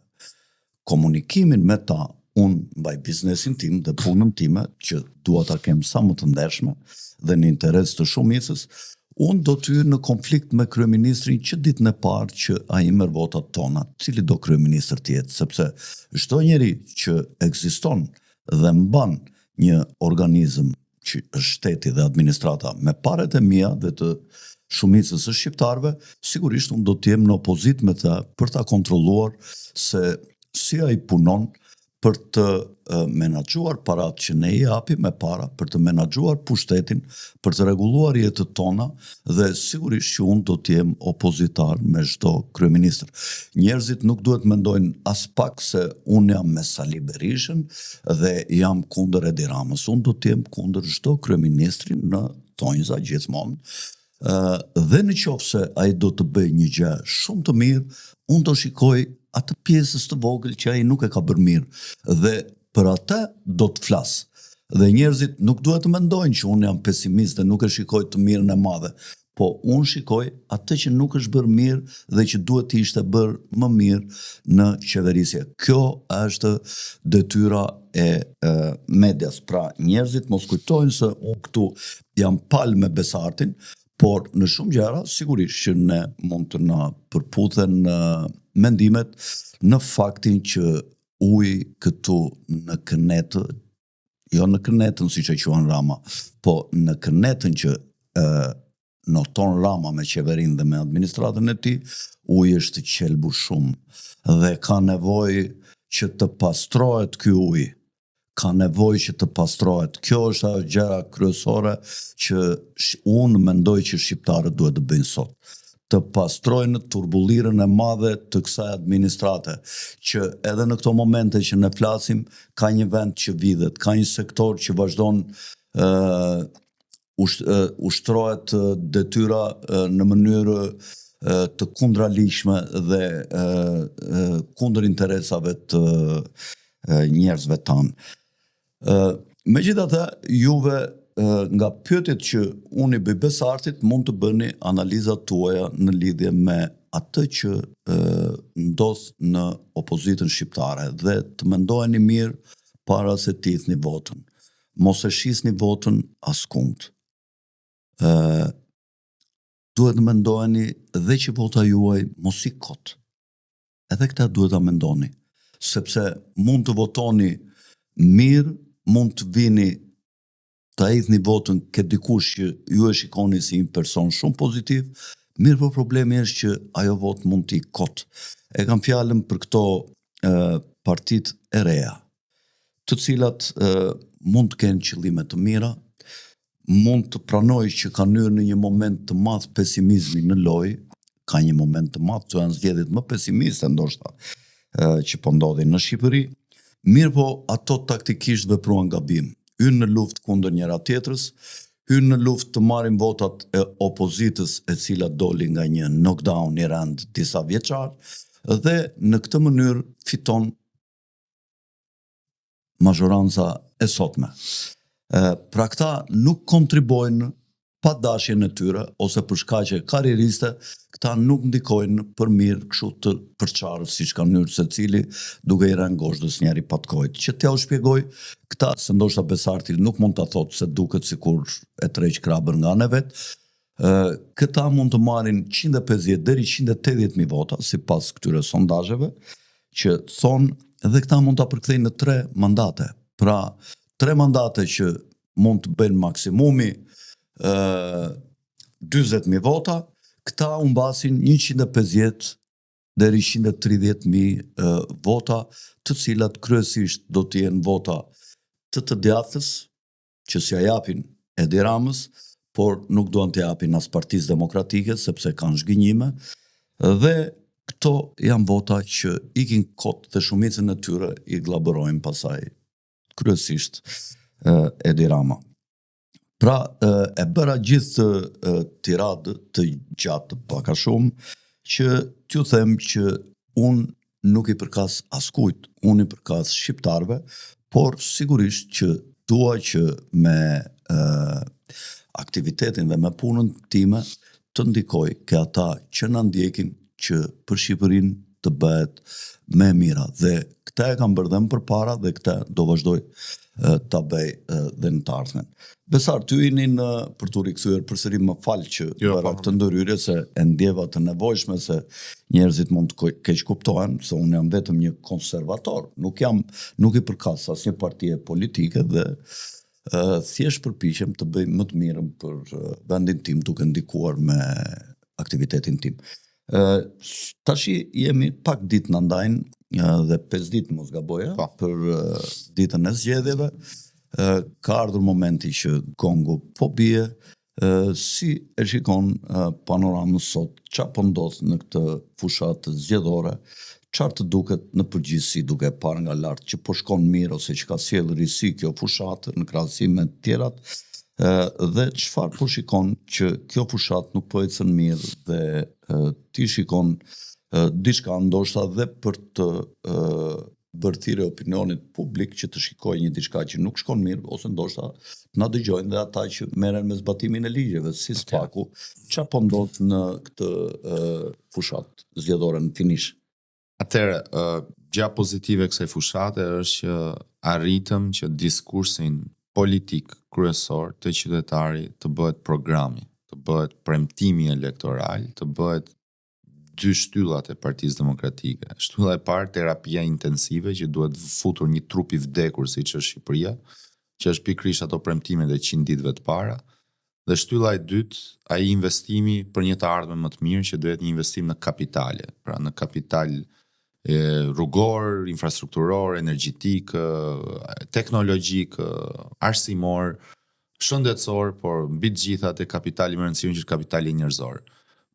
komunikimin me ta, unë mbaj biznesin tim dhe punën time që dua ta kem sa më të ndershme dhe në interes të shumicës, unë do të hyj në konflikt me kryeministrin që ditën e parë që ai merr votat tona, cili do kryeministër të jetë, sepse çdo njeri që ekziston dhe mban një organizëm që është shteti dhe administrata me paret e mia dhe të shumicës së shqiptarëve, sigurisht unë do të jem në opozitë me të për ta kontrolluar se si ai punon për të e, menaxhuar parat që ne i japim me para, për të menaxhuar pushtetin, për të rregulluar jetët tona dhe sigurisht që unë do të jem opozitar me çdo kryeministër. Njerëzit nuk duhet mendojnë as pak se unë jam me Sali Berishën dhe jam kundër Edi Ramës. Unë do të jem kundër çdo kryeministri në tonjza gjithmonë. Ë, dhe në qoftë se ai do të bëjë një gjë shumë të mirë, unë do shikoj atë pjesës të vogël që ai nuk e ka bërë mirë dhe për atë do të flas. Dhe njerëzit nuk duhet të mendojnë që unë jam pesimist dhe nuk e shikoj të mirën e madhe, po unë shikoj atë që nuk është bërë mirë dhe që duhet të ishte bërë më mirë në qeverisje. Kjo është detyra e, e medias. Pra, njerëzit mos kujtojnë se unë këtu jam pal me Besartin, por në shumë gjëra sigurisht që ne mund të na përputhen ë, mendimet në faktin që uji këtu në kënetë, jo në kënetën siç e quan Rama, po në kënetën që ë noton Rama me qeverinë dhe me administratën e tij, uji është qelbur shumë dhe ka nevojë që të pastrohet ky ujë ka nevojë që të pastrohet. Kjo është ajo gjëra kryesore që unë mendoj që shqiptarët duhet të bëjnë sot. Të pastrojnë turbullirën e madhe të kësaj administrate, që edhe në këto momente që ne flasim, ka një vend që vidhet, ka një sektor që vazhdon ë ushtrohet detyra në mënyrë të kundraligjshme dhe kundër interesave të njerëzve tanë. Megjithatë, juve nga pyetjet që unë i bëj Besartit mund të bëni analizat tuaja në lidhje me atë që ndodh në opozitën shqiptare dhe të mendoheni mirë para se të hidhni votën. Mos e shisni votën askund. Duhet të mendoheni dhe që vota juaj mos ikë kot. Edhe këtë duhet ta mendoni, sepse mund të votoni mirë, mund të vini ta hidhni votën ke dikush që ju e shikoni si një person shumë pozitiv, mirëpo problemi është që ajo votë mund të ikë kot. E kam fjalën për këto e, partitë e reja, të cilat e, mund të kenë qëllime të mira, mund të pranoj që kanë hyrë në një moment të madh pesimizmi në lojë, ka një moment të madh, këto janë zgjedhjet më pesimiste ndoshta që po ndodhin në Shqipëri, mirëpo ato taktikisht vepruan gabim. Hynë në luftë kundër njëra tjetrës, hynë në luftë të marrin votat e opozitës e cila doli nga një knockdown i rëndë disa vjeçar dhe në këtë mënyrë fiton mazhoranca e sotme. Pra këta nuk kontribuojnë pa dashjen e tyre ose për shkaqe karrieriste, këta nuk ndikojnë për mirë kështu të përçarë siç kanë hyrë secili duke i rënë gozhdës njëri patkoit. Që t'jua shpjegoj, këta se ndoshta Besarti nuk mund ta thotë se duket sikur e tërheq krabën nga ana e vet, këta mund të marrin 150 deri 180 mijë vota sipas këtyre sondazheve që thonë dhe këta mund ta përkthejnë në tre mandate. Pra, tre mandate që mund të bëjnë maksimumi ë 40.000 vota, këta humbasin 150 deri 130.000 vota, të cilat kryesisht do të jenë vota të të djathtës, që s'ia japin Edi Ramës, por nuk duan të japin as Partisë Demokratike sepse kanë zhgënjime dhe këto janë vota që ikin kot dhe shumicën e tyre i gllabërojnë pastaj kryesisht Edi Rama. Pra, e bëra gjithë këtë tiradë të gjatë pak a shumë, që t'ju them që unë nuk i përkas askujt, unë i përkas shqiptarëve, por sigurisht që dua që me e, aktivitetin dhe me punën time të ndikoj ke ata që na ndjekin që për Shqipërinë të bëhet më e mira dhe këtë e kam bërë dhe më përpara dhe këtë do vazhdoj ta bëj dhe në të ardhmen. Besar, ty jeni në për t'u rikthyer përsëri më fal që jo, bëra po, këtë ndërhyrje se e ndjeva të nevojshme se njerëzit mund të keqkuptohen se unë jam vetëm një konservator, nuk jam nuk i përkas asnjë partie politike dhe thjesht përpiqem të bëj më të mirën për vendin tim duke ndikuar me aktivitetin tim. Ë tashi jemi pak ditë na ndajnë dhe 5 ditë mos gaboja po. për ditën e zgjedhjeve. Ë ka ardhur momenti që gongu po bie, si e shikon panoramën sot, ça po ndodh në këtë fushatë zgjedhore, çfarë të duket në përgjithësi duke e parë nga lart që po shkon mirë ose që ka sjellë risi kjo fushatë në krahasim me të tjerat, dhe çfarë po shikon që kjo fushatë nuk po ecën mirë dhe ti shikon diçka ndoshta dhe për të bërë thirrje opinionit publik që të shikojë një diçka që nuk shkon mirë ose ndoshta të na dëgjojnë dhe ata që merren me zbatimin e ligjeve, si SPAK-u, ça po ndodh në këtë fushatë zgjedhore në finish. Atëherë, uh, gjëja pozitive e kësaj fushate është që arritëm që diskursin politik kryesor të qytetarit të bëhet programi, të bëhet premtimi elektoral, të bëhet dy shtyllat e Partisë Demokratike. Shtylla e parë, terapia intensive që duhet futur një trup i vdekur siç është Shqipëria, që është pikërisht ato premtimet e 100 ditëve të para. Dhe shtylla e dytë, ai investimi për një të ardhme më të mirë që do jetë një investim në kapitale, pra në kapital e, rrugor, infrastrukturor, energjetik, teknologjik, arsimor, shëndetësor, por mbi të gjitha te kapitali më i rëndësishëm që është kapitali njerëzor.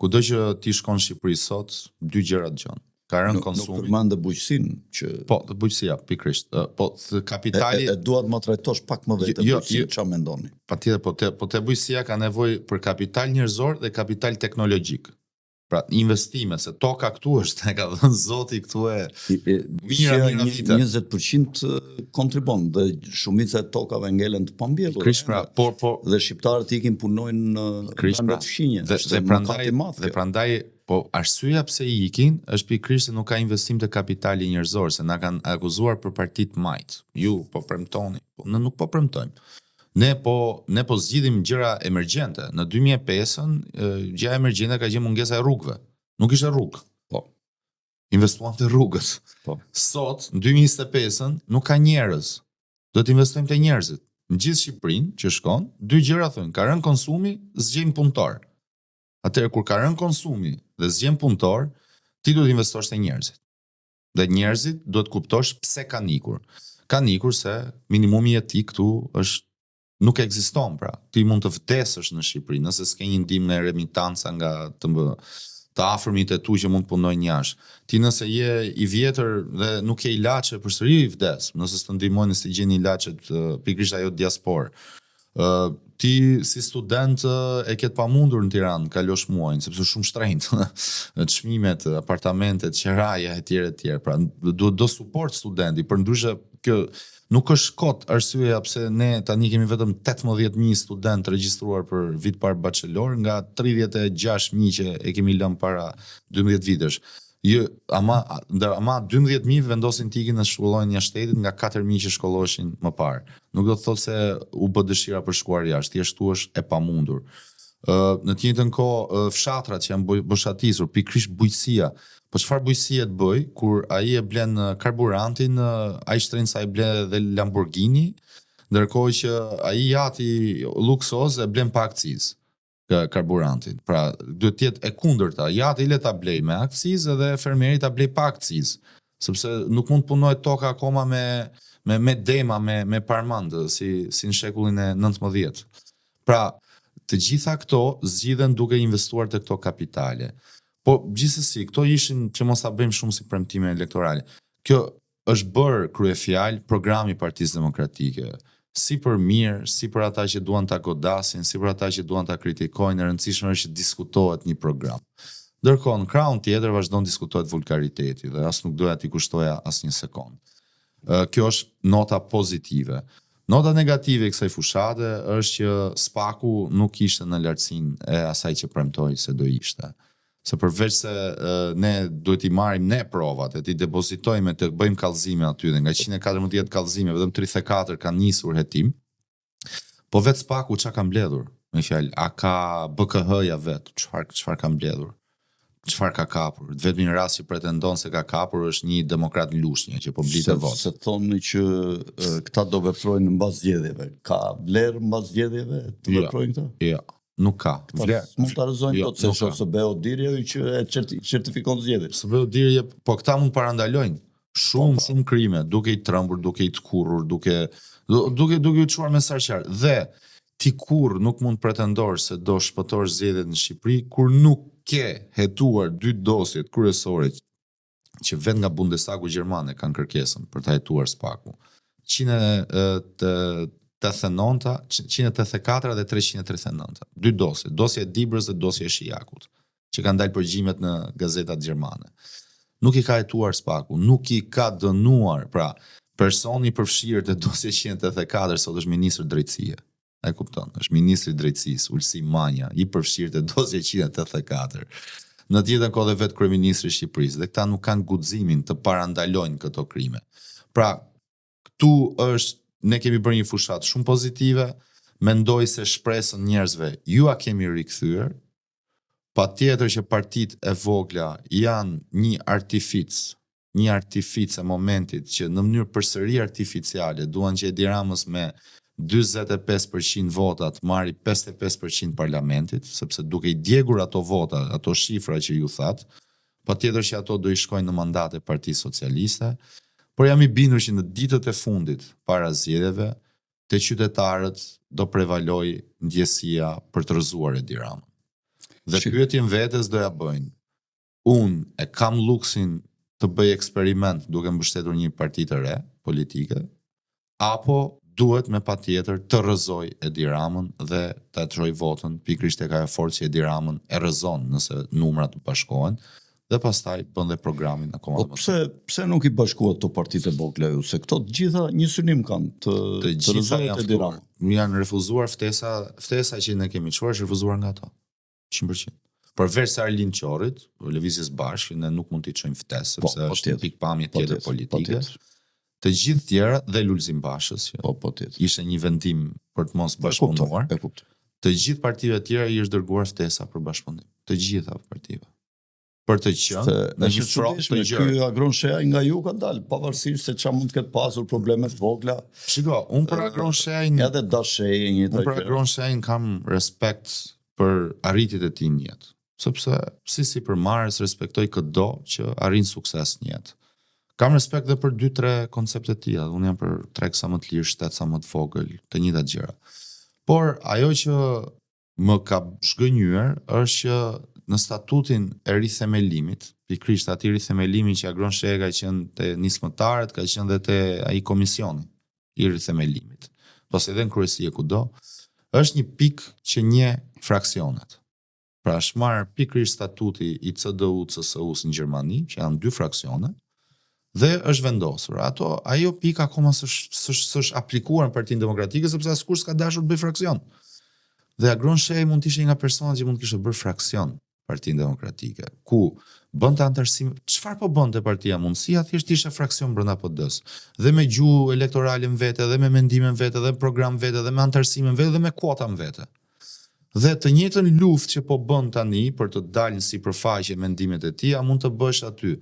Kudo që ti shkon në Shqipëri sot, dy gjëra dëgjon. Ka rënë konsumi. Nuk përmende bujqësinë që Po, të bujqësia, pikërisht. Po të kapitali e, e, e dua të ma trajtosh pak më vete jo, jo, çfarë mendoni. Patjetër, po te po te bujqësia ka nevojë për kapital njerëzor dhe kapital teknologjik. Pra investime, se toka këtu është, e ka dhënë Zoti këtu e mijëra mijëra vite. 20% kontribon dhe shumica e tokave ngelen të pambjellura. Pikërisht pra, por po dhe shqiptarët ikin punojnë në vendet pra, fqinje. Dhe, dhe prandaj dhe prandaj po arsyeja pse ikin është pikërisht se nuk ka investim te kapitali njerëzor, se na kanë akuzuar për parti të majtë. Ju po premtoni, po ne nuk po premtojmë. Ne po ne po zgjidhim gjëra emergjente. Në 2005-ën gjëja emergjente ka qenë mungesa e rrugëve. Nuk ishte rrugë. Po. Investuam te rrugët. Po. Sot, në 2025-ën, nuk ka njerëz. Do të investojmë te njerëzit. Në gjithë Shqipërinë që shkon, dy gjëra thonë, ka rënë konsumi, s'gjejmë punëtor. Atëherë kur ka rënë konsumi dhe s'gjen punëtor, ti duhet të investosh te njerëzit. Dhe njerëzit duhet të kuptosh pse kanë ikur. Kanë ikur se minimumi jetik këtu është nuk ekziston pra. Ti mund të vdesësh në Shqipëri nëse s'ke një ndihmë nga remitanca nga të mbë, të afërmit e tu që mund të punojnë jashtë. Ti nëse je i vjetër dhe nuk ke ilaçe përsëri vdes, nëse s'të ndihmojnë nëse gjeni ilaçet pikërisht ajo diasporë. Ë ti si student e ke të pamundur në Tiranë kalosh muajin sepse është shumë shtrenjtë. Çmimet, apartamentet, qeraja etj etj. Pra duhet do suport studenti, përndryshe kjo nuk është kot arsyeja pse ne tani kemi vetëm 18000 studentë të regjistruar për vit parë bachelor nga 36000 që e kemi lënë para 12 vitesh. Jo, ama ndër ama 12000 vendosin të ikin në shkollojnë jashtë shtetit nga 4000 që shkolloheshin më parë. Nuk do të thotë se u bë dëshira për shkuar jashtë, thjesht këtu është e pamundur. Ë në të njëjtën kohë fshatrat që janë boshatisur, pikërisht bujqësia. Po çfarë bujqësie të bëj kur ai e blen karburantin aq shtrenjtë sa e blen edhe Lamborghini, ndërkohë që ai jati luksoz e blen pa akcizë. karburantin. Pra, duhet të jetë e kundërta. Jati le ta blej me akcizë edhe fermeri ta blej pa akcizë, sepse nuk mund të punohet toka akoma me me me dema, me me parmend si si në shekullin e 19. Pra, të gjitha këto zgjidhen duke investuar te këto kapitale. Po gjithsesi, këto ishin që mos ta bëjmë shumë si premtime elektorale. Kjo është bërë kryefjalë programi i Partisë Demokratike. Si për mirë, si për ata që duan ta godasin, si për ata që duan ta kritikojnë, e rëndësishme është që diskutohet një program. Ndërkohë, në krahun tjetër vazhdon diskutohet vulgariteti dhe as nuk doja t'i kushtoja asnjë sekondë. Kjo është nota pozitive. Nota negative e kësaj fushate është që SPAK-u nuk ishte në lartësinë e asaj që premtoi se do ishte. Se përveç se ne duhet t'i marrim ne provat e t'i depozitojmë e të bëjmë kallëzime aty dhe nga 114 kallëzime vetëm 34 kanë nisur hetim. Po vetë SPAK-u ça ka mbledhur? Me fjalë, a ka BKH-ja vetë, çfarë çfarë ka mbledhur? Çfarë ka kapur? Të vetmin rast që pretendon se ka kapur është një demokrat në Lushnjë që po blinte votë. Se thonë që këta do veprojnë mbas zgjedhjeve. Ka vlerë mbas zgjedhjeve të jo. veprojnë këta? Jo. Nuk ka. Vlerë. Mund ta rrëzojnë jo, dot se është OSBE-ODIHR që e certifikon zgjedhjet. OSBE-ODIHR, po këta mund parandalojnë shumë po, po. shumë krime, duke i trembur, duke i tkurrur, duke duke duke u çuar mesazh qartë. Dhe ti kurrë nuk mund pretendosh se do shpëtosh zgjedhjet në Shqipëri kur nuk ke hetuar dy dosjet kryesore që vetë nga Bundestagu gjerman e kanë kërkesën për ta hetuar SPAK-u. 189, 184 dhe 339. Dy dosje, dosja e Dibrës dhe dosja e Shijakut, që kanë dalë përgjimet në gazetat gjermane. Nuk i ka hetuar SPAK-u, nuk i ka dënuar, pra personi i përfshirë te dosja 184 sot është ministër drejtësie. E kupton, është ministri i drejtësisë, Ulsi Manja, i përfshirë te dosja 184. Në të njëjtën kohë dhe vetë kryeministri i Shqipërisë, dhe këta nuk kanë guximin të parandalojnë këto krime. Pra, këtu është, ne kemi bërë një fushatë shumë pozitive, mendoj se shpresën njerëzve jua kemi rikthyer, patjetër që partitë e vogla janë një artificë një artificë e momentit që në mënyrë përsëri artificiale duan që Edi Ramës me 45% vota të marri 55% parlamentit, sepse duke i djegur ato vota, ato shifra që ju thatë, patjetër që ato do i shkojnë në mandate Partisë Socialiste, por jam i bindur që në ditët e fundit para zgjedhjeve te qytetarët do prevalojë ndjesia për të rrëzuar Edi Ramën. Dhe pyetjen vetes do ja bëjnë. Unë e kam luksin të bëj eksperiment duke mbështetur një parti të re politike, apo duhet me patjetër të rrëzoj Edi Ramën dhe ta çoj votën pikërisht tek ajo forcë që Edi Ramën e rrëzon nëse numrat bashkohen dhe pastaj bën dhe programin akoma po më. Pse pse nuk i bashkuat këto partitë e vogla ju? Se këto të gjitha një synim kanë të të, të rrëzojnë Edi Ramën. Janë refuzuar ftesa, ftesa që ne kemi çuar është refuzuar nga ato. 100%. Përveç se Arlind Qorrit, Lëvizjes Bashkë, ne nuk mund t'i çojmë ftesë po, sepse po, është pikëpamje tjetër politike. Të gjithë tjera dhe Lulzim Bashës, që Po, po tjetër. ishte një vendim për të mos E kuptoj, bashkëpunuar. e kuptoj. Të gjithë partive të tjera i është dërguar ftesa për bashkëpunim. Të gjitha partive. Për të qenë Se në një është e front të çuditshme, gjerë. Ky Agron Shehaj nga ju ka dalë, pavarësisht se ç'a mund të ketë pasur probleme të vogla, Shiko, unë për Agron Shehajn, edhe Dashej e njëjta unë për gjë. Agron Shehajn kam respekt për arritjet e tij në jetë, sepse si sipërmarrës respektoj këdo që arrin sukses në jetë. Kam respekt dhe për 2-3 koncepte të tija, unë jam për treg sa më të lirë, shtet sa më të vogël, të njëjtat gjëra. Por ajo që më ka zhgënjyer është që në statutin e rithemelimit, pikërisht atij rithemelimi që Agron Shehaj ka qenë te nismëtarët, ka qenë dhe te ai komisioni i rithemelimit, pas edhe në kryesi e kudo, është një pikë që njeh fraksionet. Pra është marrë pikërisht statuti i CDU CSU-s në Gjermani, që janë dy fraksione, dhe është vendosur. Ato ajo pikë akoma s'është s'është s'është aplikuar në Partinë Demokratike sepse askush s'ka dashur të bëjë fraksion. Dhe Agron Shehaj mund të ishte një nga personat që mund të kishte bërë fraksion Partinë Demokratike, ku bënte antarësim, çfarë po bënte partia mundësia, thjesht ishte fraksion brenda PD-s. Dhe me gjuhë elektorale në vete, dhe me mendime në vete, dhe me program në vete, dhe me antarësime në vete, dhe me kuota në vete. Dhe të njëjtën luftë që po bën tani për të dalë në sipërfaqe mendimet e tija, mund të bësh aty.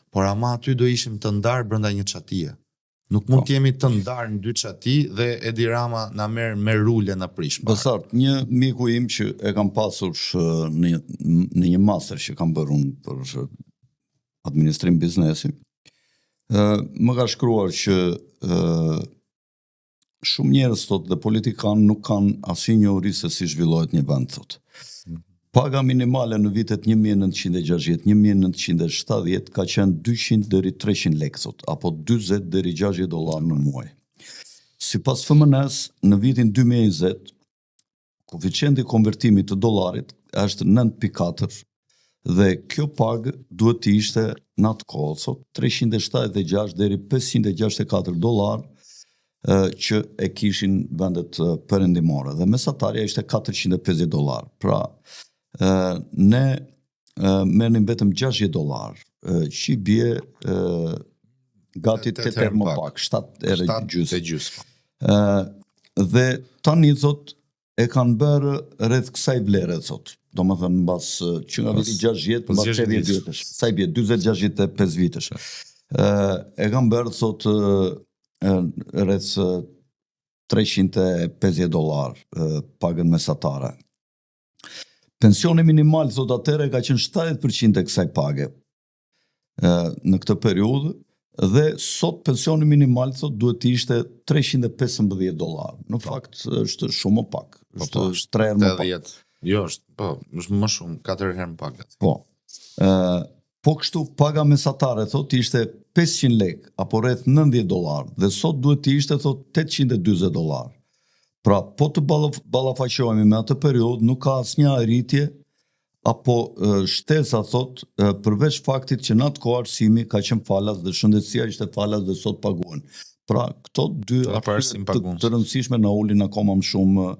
Por ama aty do ishim të ndarë brenda një çatie. Nuk mund Po. të jemi të ndarë në dy çati dhe Edi Rama na merr me rule na prish. parë. Besart, një miku im që e kam pasur shë, në një, në një master që kam bërë unë për shë, administrim biznesi, ë, më ka shkruar që ë, shumë njerëz thot dhe politikan nuk kanë asnjë njohuri se si zhvillohet një vend thot. Paga minimale në vitet 1960-1970 ka qenë 200 deri 300 lekë thot, apo 40 deri 60 dollar në muaj. Sipas FMN-s, në vitin 2020, koeficienti i konvertimit të dollarit është 9.4 dhe kjo pagë duhet të ishte në atë kohë, thot, 376 deri 564 dollar ë, që e kishin vendet ë, perëndimore dhe mesatarja ishte 450 dollar. Pra, ë, ne ë, merrnim vetëm 60 dollar, ë, që i bie ë, gati Tetë 8 herë më pak, 7 herë 7 gjysmë. e gjysmë. Ë, dhe tani thot e kanë bërë rreth kësaj vlere thot. Domethënë mbas që nga viti 60, pas mbas 60 80 vjetësh. Sa i bie 40-65 vitesh. Ë e kanë bërë thot ë, ë, rreth ë, 350 dollar ë, pagën mesatare. Pensioni minimal thot atëherë ka qenë 70% e kësaj page ë, në këtë periudhë dhe sot pensioni minimal thot duhet të ishte 315 dollar. Në fakt është shumë më pak, Po, është po, është 3 herë më pak. 80. Jo, është, po, është më shumë, 4 herë më pak gati. Po. Ë po kështu paga mesatare thot ishte 500 lek apo rreth 90 dollar dhe sot duhet të ishte thot 840 dollar. Pra, po të ballafaqohemi me atë periudhë, nuk ka asnjë arritje apo ë, shtesa thot ë, përveç faktit që në atë kohë arsimi ka qenë falas dhe shëndetësia ishte falas dhe sot paguhen. Pra, këto dy Edhe për arsye arsim të, paguhen. të rëndësishme na ulin akoma më shumë ë,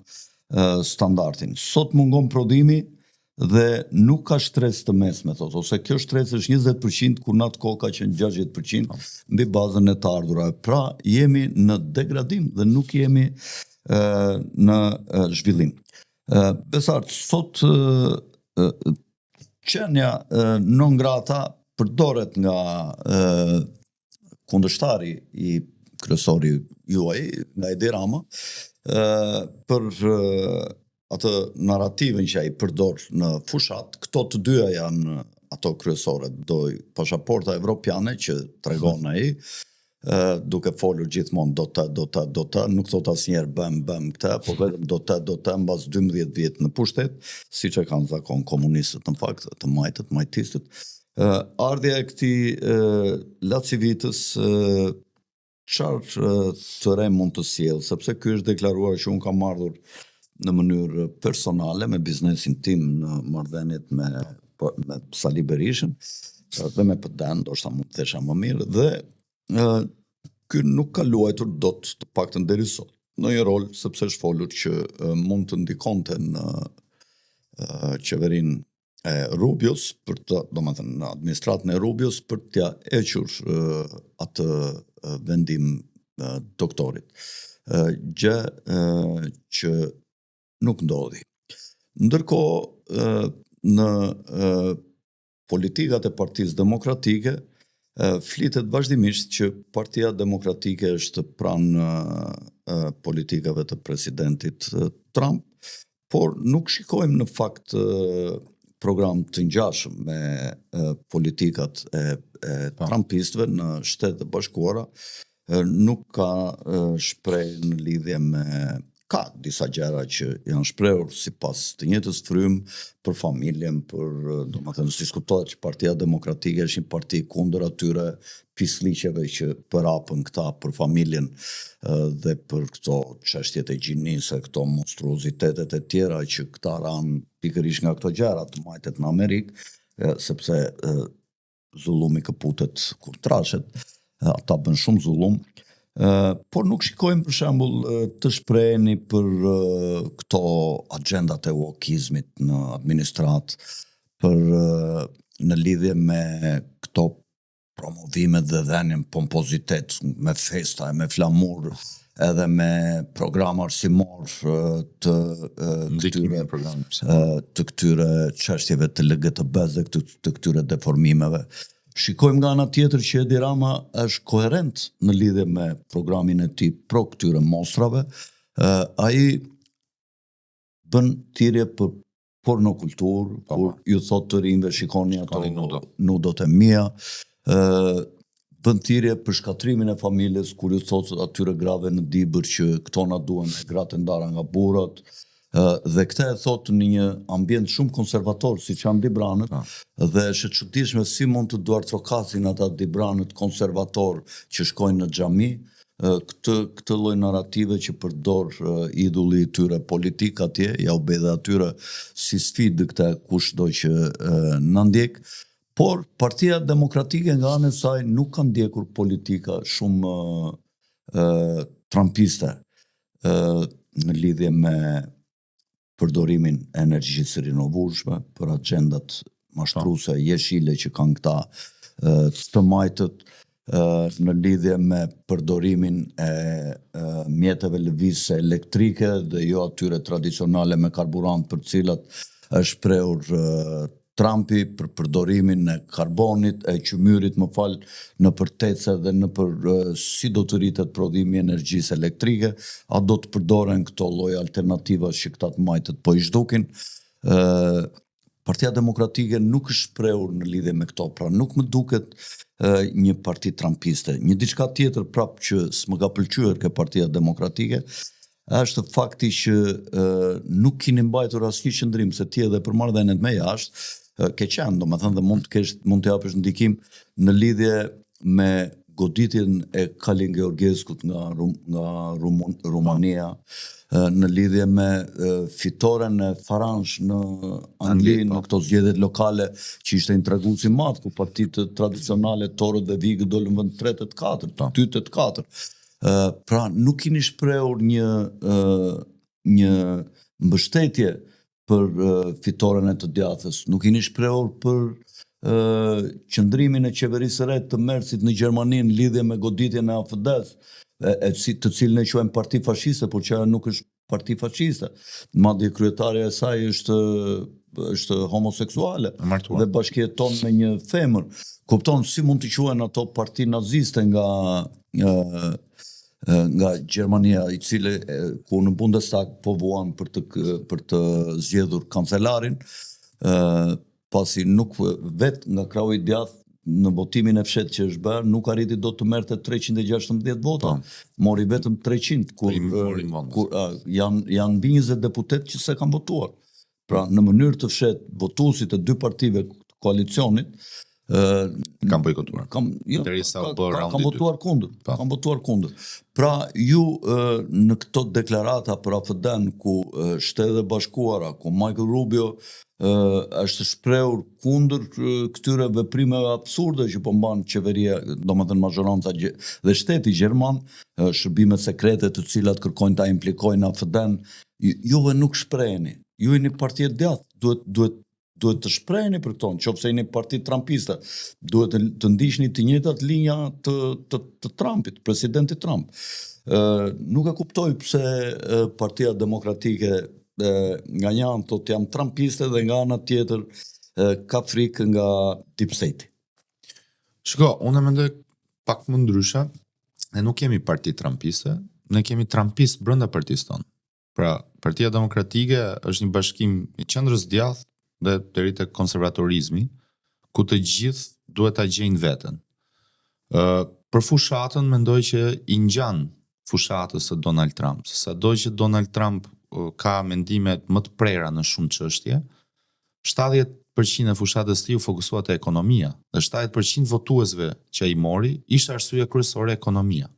standardin. Sot mungon prodhimi dhe nuk ka shtresë të mesme, thot, ose kjo shtresë është 20% kur në atë kohë ka qenë 60% mbi bazën e të ardhurave. Pra, jemi në degradim dhe nuk jemi ë, në ë, zhvillim. Ë, Besart, sot ë, ë, qenia ë, non grata përdoret nga ë, kundërshtari i kryesori juaj, nga Edi Rama, ë, për ë, atë narrativën që ai përdor në fushat, këto të dyja janë ato kryesore, do pasaporta evropiane që tregon ai, ë, duke folur gjithmonë do të, do të, do të, nuk thot asnjëherë bëm, bëm këtë, po vetëm do të, do të, mbas 12 vjet në pushtet, siç e kanë zakon komunistët në fakt, të majtët, majtistët. Ë, ardhja e këtij ë, Lacivitës ë, çfarë ë, të re mund të sjellë, sepse ky është deklaruar që un kam ardhur në mënyrë personale me biznesin tim në marrëdhëniet me po, me Sali Berishën dhe me PD-n, ndoshta mund të thesha më mirë dhe ë ky nuk ka luajtur dot të paktën deri sot në një rol sepse është folur që ë, mund të ndikonte në ë, qeverinë e Rubios për të, domethënë në administratën e Rubios për t'ia hequr atë vendim doktorit. Gjë që nuk ndodhi. Ndërkohë në politikat e Partisë Demokratike flitet vazhdimisht që Partia Demokratike është pranë politikave të presidentit Trump, por nuk shikojmë në fakt program të ngjashëm me politikat e, e po. Trumpistëve në Shtetet e Bashkuara, nuk ka shprehje në lidhje me ka disa gjëra që janë shprehur sipas të njëjtës frymë për familjen, për domethënë s'diskutohet që Partia Demokratike është një parti kundër atyre pisliqeve që përhapën këta për familjen dhe për këto çështjet e gjinisë, këto monstruozitetet e tjera që këta ranë pikërisht nga këto gjëra të majtët në Amerikë, sepse zullumi këputet kur trashet, ata bënë shumë zullum, por nuk shikojmë për shembull të shpreheni për këto agjendat e wokizmit në administratë, për në lidhje me këto promovimet dhe dhënien pompozitet me festa e me flamur edhe me program arsimor të këtyre të këtyre çështjeve të LGTB-së dhe të, të këtyre deformimeve. Shikojmë nga ana tjetër që Edi Rama është koherent në lidhje me programin e tij pro këtyre monstrave. Ai bën thirrje për pornokulturë, po, kur po. ju thotë të rinjve shikoni ato nudo. nudot e mia, ë bën thirrje për shkatërrimin e familjes kur ju thotë atyre grave në Dibër që këto na duhen gratë e ndara nga burrat, dhe këtë e thotë në një ambient shumë konservator siç janë dibranët po. dhe është e çuditshme si mund të duartrokasin ata dibranët konservatorë që shkojnë në xhami këtë këtë lloj narrative që përdor idhulli i tyre politik atje, ja u bëj dhe atyre si sfidë këtë kushdo që na ndjek, por Partia Demokratike nga ana e saj nuk ka ndjekur politika shumë trumpiste në lidhje me përdorimin e energjisë së rinovueshme për agjendat mashtruese jeshile që kanë këta të majtët në lidhje me përdorimin e mjeteve lëvizëse elektrike dhe jo atyre tradicionale me karburant për të cilat është shprehur Trumpi për përdorimin e karbonit, e qymyrit, më fal, nëpër TEC-e dhe nëpër si do të rritet prodhimi i energjisë elektrike, a do të përdoren këto lloj alternativash që këta të majtët po i zhdukin. Ë Partia Demokratike nuk është shprehur në lidhje me këto, pra nuk më duket një parti trumpiste. Një diçka tjetër prap që s'më ka pëlqyer ke Partia Demokratike është fakti që e, nuk keni mbajtur asnjë qëndrim se ti edhe për marrëdhëniet me jashtë ke qenë, domethënë dhe mund të kesh mund të japësh ndikim në lidhje me goditjen e Calin Georgescut nga Rum, nga Rumun, Rumania në lidhje me fitoren e Farage në Angli, në po. këto zgjedhjet lokale që ishte një tregues i madh ku partitë tradicionale Torët dhe Vigët dolën në vend 3 të 4, 2 të 4. Pra nuk keni shprehur një një mbështetje për fitoren e të djathtës, nuk keni shprehur për qëndrimin e qeverisë së re të Mercit në Gjermani në lidhje me goditjen e AfD-s, e, e të cilën e quajnë parti fashiste, por që ajo nuk është parti fashiste. Madje kryetarja e saj është është homoseksuale dhe bashkëjeton me një femër. Kupton si mund të quhen ato parti naziste nga ë nga Gjermania, i cili ku në Bundestag po vuan për të për të zgjedhur kancelarin, ë pasi nuk vetë nga krahu i djathtë në votimin e fshehtë që është bërë, nuk arriti dot të merrte 316 vota. Po. Mori vetëm 300 kur kur janë janë mbi 20 deputetë që s'e kanë votuar. Pra në mënyrë të fshehtë votuesit e dy partive të koalicionit ë kanë bojkotuar. Kam jo, derisa u bë raundi. Kanë votuar kundër. Po. Kanë votuar kundër. Pra ju në këto deklarata për AfD-n ku Shtetet e Bashkuara, ku Michael Rubio është shprehur kundër këtyre veprimeve absurde që po mban qeveria, domethënë mazhoranca dhe shteti gjerman, shërbimet sekrete të cilat kërkojnë ta implikojnë AfD-n, juve nuk shpreheni. Ju jeni parti e djathtë, duhet duhet. Duhet të shpreheni për këto, në qoftë se jeni parti trumpiste, duhet të, të ndiqni të njëjtat linja të, të, të Trumpit, presidentit Trump. Ë nuk e kuptoj pse Partia Demokratike e, nga një anë thotë jam trumpiste dhe nga ana tjetër e, ka frikë nga deep state. Shiko, unë e mendoj pak më ndryshe. Ne nuk kemi parti trumpiste, ne kemi trumpist brenda partisë tonë. Pra, Partia Demokratike është një bashkim i qendrës djathtë dhe deri te konservatorizmi, ku të gjithë duhet ta gjejnë veten. Ë për fushatën mendoj që i ngjan fushatës së Donald Trump. Sado që Donald Trump ka mendime më të prera në shumë çështje, 70% e fushatës tij u fokusua te ekonomia dhe 70% votuesve që ai mori ishte arsyeja kryesore ekonomia.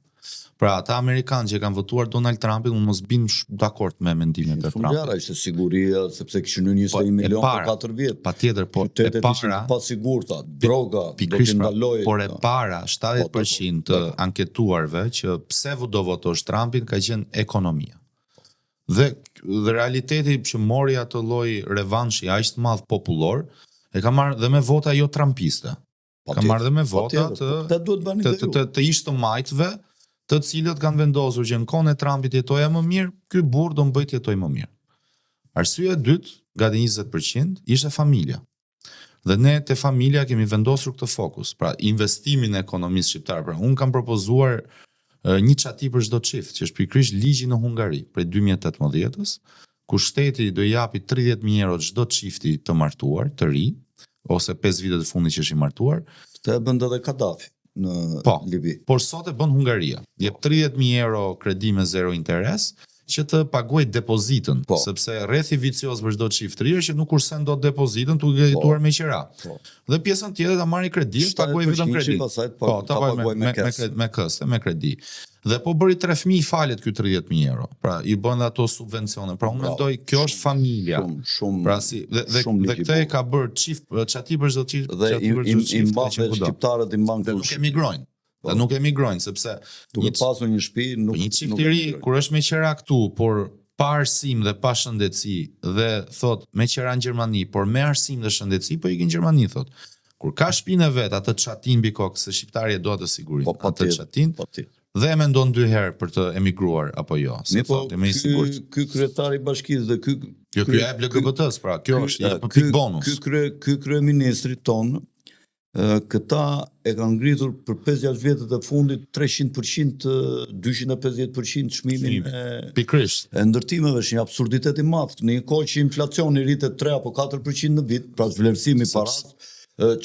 Pra ata amerikanë që kanë votuar Donald Trumpin, unë mos biem dakord me mendimet e Trumpit. Shumë gjëra ishte siguria, sepse kishin hyrë 21 po, milion për 4 vjet. Patjetër, po e para të pasigurta, droga, do t'i pra, ndalojë. Por e po. para 70% të anketuarve që pse do votosh Trumpin ka qenë ekonomia. Dhe dhe realiteti që mori atë lloj revanshi aq të madh popullor, e ka marrë dhe me vota jo trumpiste. Ka marrë dhe me vota të të duhet bëni të, të, të, të ish të majtëve, të cilët kanë vendosur që në kohën e Trumpit jetoja më mirë, ky burrë do më bëjë të jetoj më mirë. Arsyeja e dytë, gati 20%, ishte familja. Dhe ne te familja kemi vendosur këtë fokus, pra investimin e ekonomisë shqiptare. Pra unë kam propozuar një çati për çdo çift, që është pikërisht ligji në Hungari prej 2018-ës, ku shteti do i japi 30.000 euro çdo çifti të martuar, të ri, ose 5 vitet e fundit që është i martuar. Këtë e bën edhe Kadafi në po, Libi. Por sot e bën Hungaria. Jep 30.000 euro kredi me zero interes, që të paguajë depozitën, po. sepse rrethi vicioz për çdo çift të ri është që nuk kursen dot depozitën duke po. jetuar me qira. Po. Dhe pjesën tjetër ta marrë kredi, të paguajë vetëm kredi. Pastaj po, ta paguajë me me me, me këste, me kredi. Dhe po bëri tre fëmijë falet ky 30000 euro. Pra i bën ato subvencione. Pra unë mendoj kjo është familja. Shumë, shumë. Pra si dhe dhe, dhe këtë e ka bërë çift çati për çdo çift, dhe çati për çdo çift. Dhe i mban shqiptarët i mban këtu. Nuk emigrojnë. Po. Dhe nuk emigrojnë sepse duke pasur një shtëpi nuk një çift i ri kur është me qera këtu, por pa arsim dhe pa shëndetësi dhe thot me qera në Gjermani, por me arsim dhe shëndetësi po ikin në Gjermani thot. Kur ka shtëpinë e vet, atë çatinë mbi kokë, se shqiptari e do atë sigurinë, po, atë çatinë, po, dhe e mendon dy herë për të emigruar apo jo. Se po, thotë, më i sigurt. Ky kryetari i bashkisë dhe ky Jo, ky jep LGBT-s, pra, kjo është një pikë bonus. Ky krye ky kryeministri ton këta e kanë ngritur për 5-6 vjetët e fundit 300%, 250% çmimin e pikërisht e ndërtimeve është një absurditet i madh në një kohë që inflacioni rritet 3 apo 4% në vit, pra zhvlerësimi i parasë,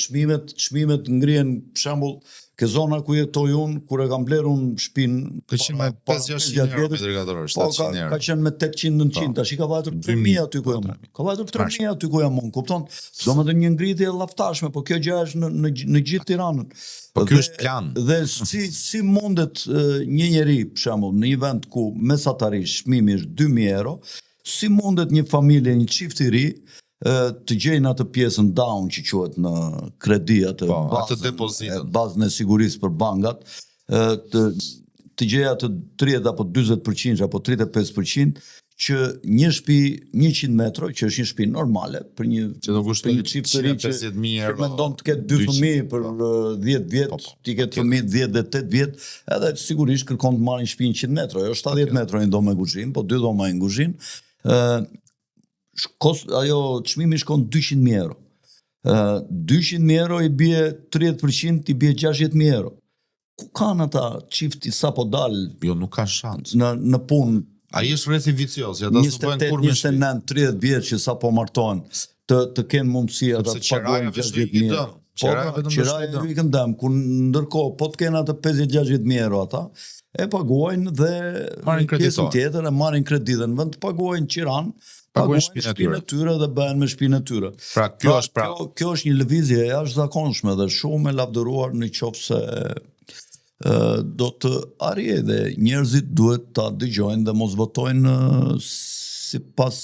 çmimet çmimet ngrihen për shembull ke zona ku jetoj unë kur e kam blerë unë shtëpinë ka qenë me 5-600 euro metër katror, 700 po, ka, euro. Ka qenë me 800 900, po. tash i ka vajtur 3000 aty ku jam. Ka vajtur 3000 aty ku jam unë, kupton? Domethënë një ngritje e llaftarshme, po kjo gjë është në në në gjithë Tiranën. Po ky është plan. Dhe si si mundet një njeri, për shembull, në një vend ku mesatarisht çmimi është 2000 euro, si mundet një familje, një çift i ri të gjejnë atë pjesën down që quhet në kredi atë po, bazën, atë depozitën, bazën e sigurisë për bankat, të të gjejë atë 30 apo 40% apo 35% që një shtëpi 100 metro, që është një shtëpi normale për një që do kushtojë një çift të ri që 50.000 euro. Që mendon të ketë dy po. fëmijë për 10 vjet, po, po. t'i ketë fëmijë 10 dhe 8 vjet, edhe sigurisht kërkon të marrë një shtëpi 100 metro, jo 70 metro një dhomë me kuzhinë, po dy dhoma një kuzhinë. Ë kos, ajo çmimi shkon 200.000 euro. Ë 200.000 euro i bie 30%, i bie 60.000 euro. Ku kanë ata çifti sapo dal? Jo, nuk ka shans. Në në punë. Ai është rrethi vicioz, ja ata s'do bëjnë kurrë me shtëpi. 29, 30 vjeç që sapo martohen, të të kenë mundësi ata të paguajnë 60.000 euro. Po, qiraja pra, vetëm qiraja ju ikën dëm, kur ndërkohë po të kenë atë 50-60 mijë euro ata, e paguajnë dhe marrin kredi pjesën tjetër e marrin kredi dhe në vend të paguajnë qiranë, paguajnë shtëpinë e tyre dhe bëhen me shtëpinë e tyre. Pra kjo pra, është pra kjo, kjo është një lëvizje e jashtëzakonshme dhe shumë e lavdëruar në qoftë se do të arrijë dhe njerëzit duhet ta dëgjojnë dhe mos votojnë sipas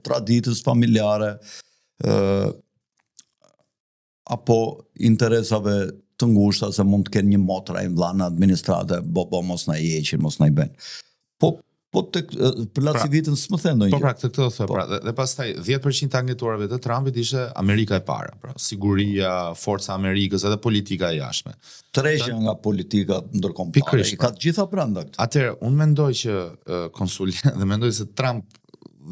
traditës familjare apo interesave të ngushta se mund të kenë një motër a një vlla në administratë, bo bo mos na i heqin, mos na i bëjnë. Po. Po tek për LaCivitën s'më the ndonjë Po pra, këtë këtë do them, po. pra, dhe, dhe pastaj 10% të anketuarve të Trumpit ishte Amerika e para, pra, siguria, forca e Amerikës edhe politika e jashtme. Tërheqja nga politika ndërkombëtare, i ka pra. të gjitha brenda këtë. Atëherë, unë mendoj që uh, konsuli dhe mendoj se Trump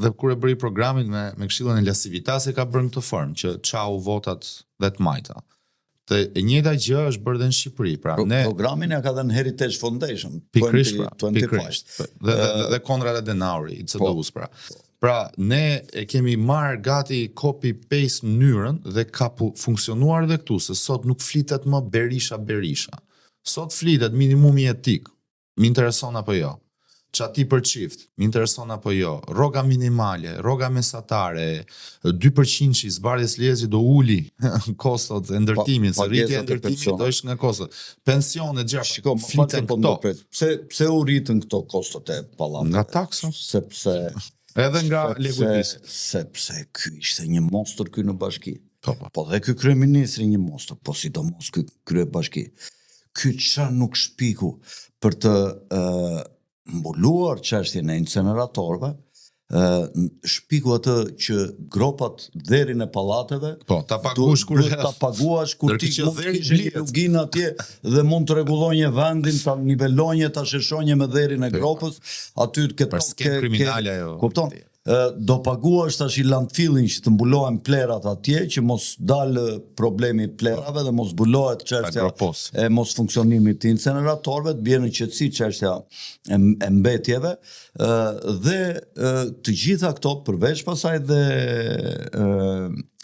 dhe kur e bëri programin me me këshillën e LaCivitas e ka bërë në këtë formë që çau votat dhe të majta. Dhe e njëjta gjë është bërë dhe në Shqipëri. Pra, Pro, ne programin e ka dhënë Heritage Foundation. Pikërisht, pra, pikërisht. Dhe dhe, dhe, dhe Konrad Adenauer, i CDU-s pra. Pra, ne e kemi marrë gati copy paste mënyrën dhe ka funksionuar dhe këtu se sot nuk flitet më Berisha Berisha. Sot flitet minimumi jetik. Më intereson apo jo? Çati për çift, më intereson apo jo? Rroga minimale, rroga mesatare, 2% i zbardhjes lejes do uli kostot e ndërtimit, se rritja e ndërtimit do është nga kostot. Pensionet, gjëra. Shiko, më fal se po ndërpres. Pse pse u rritën këto kostot e pallateve? Nga taksa. Sepse edhe nga leku i Sepse ky ishte një monstër ky në bashki. Po, po. po dhe ky kryeministri një monstër, po sidomos ky kryebashki. Ky ça nuk shpiku për të uh, mbuluar çështjen e inceneratorëve, ë shpiku atë që gropat dherin e pallateve po ta paguash kur ta paguash kur ti mund të kishe një luginë atje dhe mund të rregullonje vendin ta nivelonje ta sheshonje me dherin e po. gropës aty ke ke kriminale ajo kupton do paguash tash i landfillin që të mbulohen plerat atje, që mos dalë problemi i plerave dhe mos mbulohet çështja e mos funksionimit të inceneratorëve, të bjerë në qetësi çështja e, e mbetjeve, dhe të gjitha këto përveç pasaj dhe e,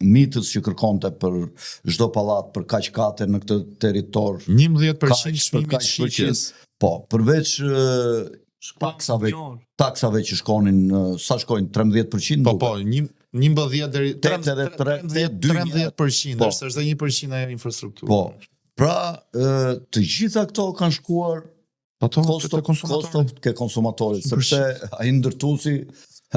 mitës që kërkonte për çdo pallat për kaq kate në këtë territor 11% çmimi i shitjes. Po, përveç taksave taksave që shkonin sa shkojnë 13% Po po, një 11 deri 13 13% po. është është 1% ajo infrastrukturë. Po. Pra, të gjitha këto kanë shkuar Po to kosto konsumatori, kosto ke konsumatori, sepse ai ndërtuesi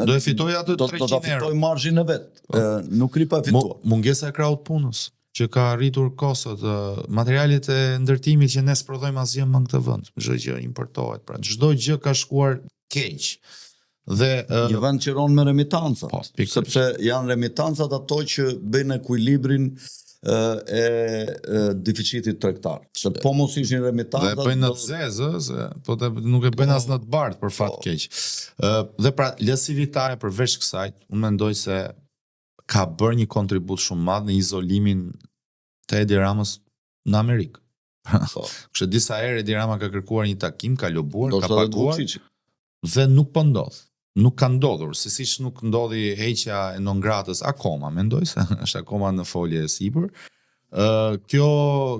do e fitojë atë 300 euro. Do ta fitojë marzhin e vet. Po. Nuk rri pa fituar. Mungesa e krahut punës që ka rritur kostot, materialet e ndërtimit që ne s'prodhojmë asgjë më në këtë vend, çdo gjë importohet, pra çdo gjë ka shkuar keq. Dhe uh, një vend që rron me remitancat, po, sepse janë remitancat ato që bëjnë ekuilibrin e, e deficitit tregtar. Se po mos ishin remitancat dhe bëjnë në të zezë, se po të, nuk e bëjnë as në të bardhë për fat po. keq. Ë dhe pra LaCivitaja përveç kësaj, unë mendoj se ka bërë një kontribut shumë madh në izolimin të Edi Ramës në Amerikë. Po. Kështu disa herë Edi Rama ka kërkuar një takim, ka lobuar, ka paguar dhe nuk po ndodh. Nuk ka ndodhur, se siç nuk ndodhi heqja e non gratës akoma, mendoj se është akoma në folje e sipër. Ë uh, kjo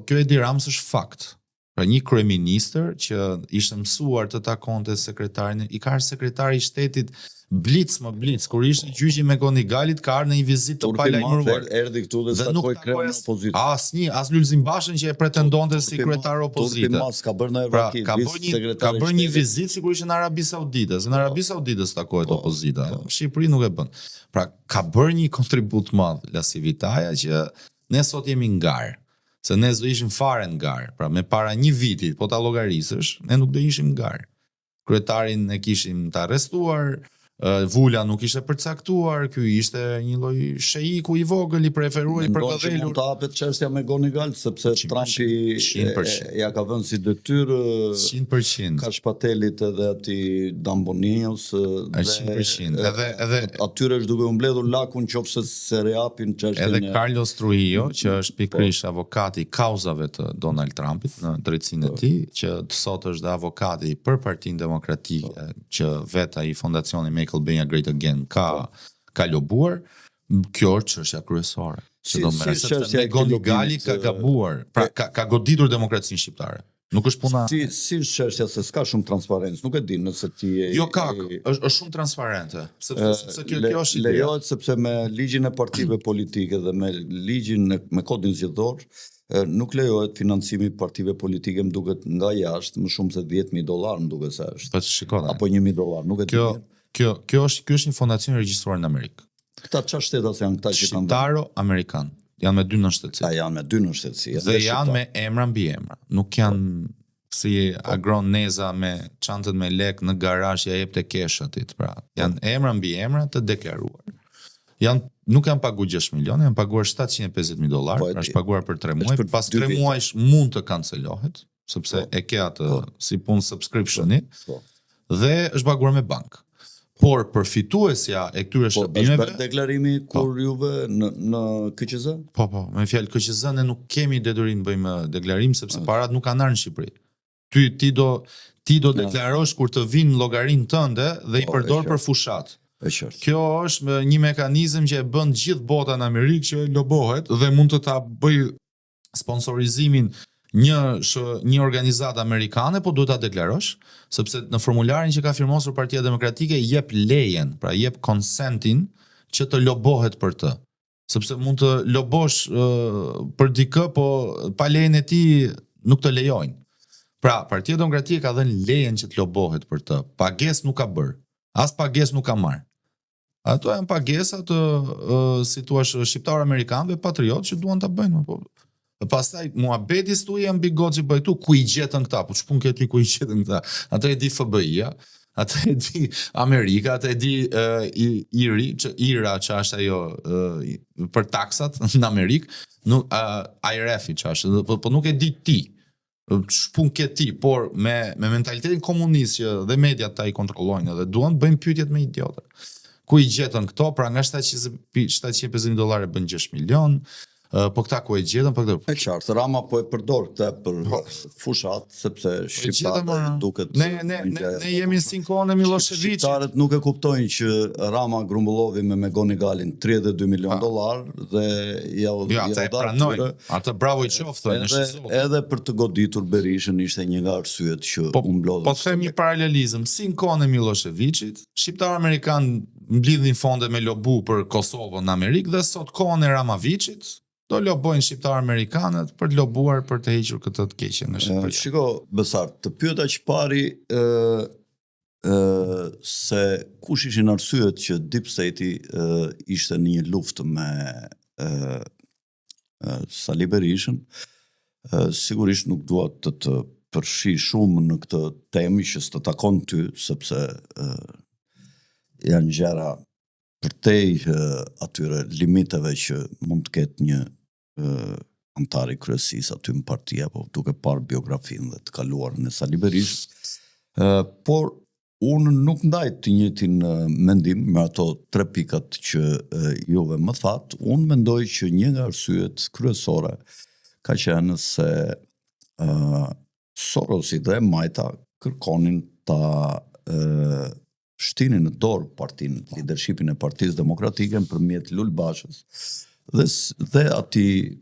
kjo Edi Ramës është fakt. Pra një kryeministër që ishte mësuar të takonte sekretarin, i ka ardhur sekretari i shtetit blic më blic, kur ishte gjyqi McGonigalit ka ardhur në një vizitë të palajmëruar. Erdhi këtu dhe s'takoi kreun e opozitës. Asnjë, as Lulzim Bashën që e pretendonte si kryetar opozite. Turpi mas ka bërë në pra, ka bërë një ka bërë një vizitë sikur ishte në Arabi Saudite, se në Arabi po. Saudite s'takohet po, opozita. Po. Në Shqipëri nuk e bën. Pra ka bërë një kontribut të madh LaCivitaja që ne sot jemi në garë. Se ne s'do ishim fare në garë. Pra me para një viti, po ta llogarisësh, ne nuk do ishim në garë. Kryetarin e kishim të arrestuar, Vula nuk ishte përcaktuar, ky ishte një lloj sheiku i vogël i preferuar i përkëdhelur. Mund të hapet çështja McGonigal sepse Trumpi ja ka vënë si detyrë 100% Kash Patelit edhe atij Dan Boninos dhe 100% edhe edhe atyre është duke u mbledhur lakun qofse se rihapin çështjen. Edhe Carlos Trujillo, që është po. pikërisht avokati i kauzave të Donald Trumpit në drejtësinë e po. tij, që sot është dhe avokati për Partinë Demokratike, po. që vetë ai fondacioni Make Albania Great Again ka ka lobuar, kjo është çështja kryesore. Si, do si sepse McGonigali ka gabuar, pra ka ka goditur demokracinë shqiptare. Nuk është puna Si si është çështja se s'ka shumë transparencë, nuk e di nëse ti je Jo ka, është është shumë transparente, sepse sepse kjo kjo është ideja. Lejohet sepse me ligjin e partive politike dhe me ligjin e, me kodin zgjedhor nuk lejohet financimi i partive politike më duket nga jashtë më shumë se 10000 dollar më duket se është. Po shiko. Apo 1000 dollar, nuk e di. Kjo kjo kjo është ky është një fondacion i regjistruar në Amerikë. Këta çfarë shtetas janë këta që kanë? Shqiptaro amerikan. Janë me dy nënshtetësi. Ta janë me dy nënshtetësi. Dhe janë me emra mbiemra. Nuk janë. Si po. Agron Neza me çantën me lek në garazh ja jepte cash atit, pra. Janë emra mbi emra të deklaruar. Janë nuk janë paguar 6 milionë, janë paguar 750 mijë dollar, po, pra është paguar për 3 muaj, pas 3 muajsh mund të kancelohet, sepse po. e ke atë po. si punë subscriptioni. Po. Dhe është paguar me bankë. Por përfituesja e këtyre po, shërbimeve është bërë deklarimi po. kur juve në në KQZ? Po, po, me fjalë KQZ ne nuk kemi detyrim të bëjmë eh, deklarim sepse parat nuk kanë ardhur në Shqipëri. Ty ti do ti do deklarosh kur të vinë llogarinë tënde dhe i po, përdor për fushatë. E qartë. Kjo është një mekanizëm që e bën gjithë bota në Amerikë që lobohet dhe mund të ta bëj sponsorizimin një shë, një organizatë amerikane, po duhet ta deklarosh, sepse në formularin që ka firmosur Partia Demokratike jep lejen, pra jep konsentin që të lobohet për të. Sepse mund të lobosh uh, për dikë, po pa lejen e tij nuk të lejojnë. Pra, Partia Demokratike ka dhënë lejen që të lobohet për të. Pagesë nuk ka bërë. As pagesë nuk ka marrë. Ato janë pagesa të, uh, si thua, shqiptarë amerikanëve patriotë që duan ta bëjnë, po. Dhe pastaj muhabeti s'tu janë bigot që bëj këtu, ku i gjetën këta, po ç'punë ke ti ku i gjetën këta? Atë e di FBI-ja, atë e di Amerika, atë e di uh, IRI, që IRA që është ajo uh, për taksat në Amerikë, nuk uh, IRF-i që është, po, po nuk e di ti. Ç'punë ke ti, por me me mentalitetin komunist që dhe mediat ta i kontrollojnë edhe duan të bëjnë pyetjet më idiote. Ku i gjetën këto? Pra nga 700 750 dollarë bën 6 milion. Po këta ku e gjetën, po këtë. E qartë, Rama po e përdor këtë për po. fushatë sepse po shqiptarët duket ne ne ne, ne jemi si në kohën e Millosheviqit. Shqiptarët nuk e kuptojnë që Rama grumbullovi me McGonigalin 32 milion dollar dhe ja u ja, ja, pranojnë. Atë bravo i qoftë, edhe, edhe për të goditur Berishën ishte një nga arsyet që po, u mblodhën. Po them një paralelizëm, si në kohën e Millosheviqit, shqiptarë amerikanë mblidhnin fonde me lobu për Kosovën në Amerikë dhe sot kohën e Ramaviçit do lobojnë shqiptarë amerikanët për të lobuar për të hequr këtë të keqe në Shqipëri. Shiko, Besart, të pyeta që pari ë ë se kush ishin arsyet që Deep State-i ishte në një luftë me ë Sali Berishën, sigurisht nuk dua të të përfshi shumë në këtë temë që s'të takon ty, sepse janë gjëra përtej atyre limiteve që mund të ketë një anëtar i kryesisë aty në parti apo duke parë biografinë dhe të kaluarën e Sali Berishës. Por Unë nuk ndaj të njëjtin mendim me ato tre pikat që juve më thatë. Unë mendoj që një nga arsyet kryesore ka qenë se uh, Sorosi dhe e majta kërkonin ta uh, shtinin në dorë partinë, leadershipin e Partisë Demokratike nëpërmjet Lul Bashës dhe dhe atij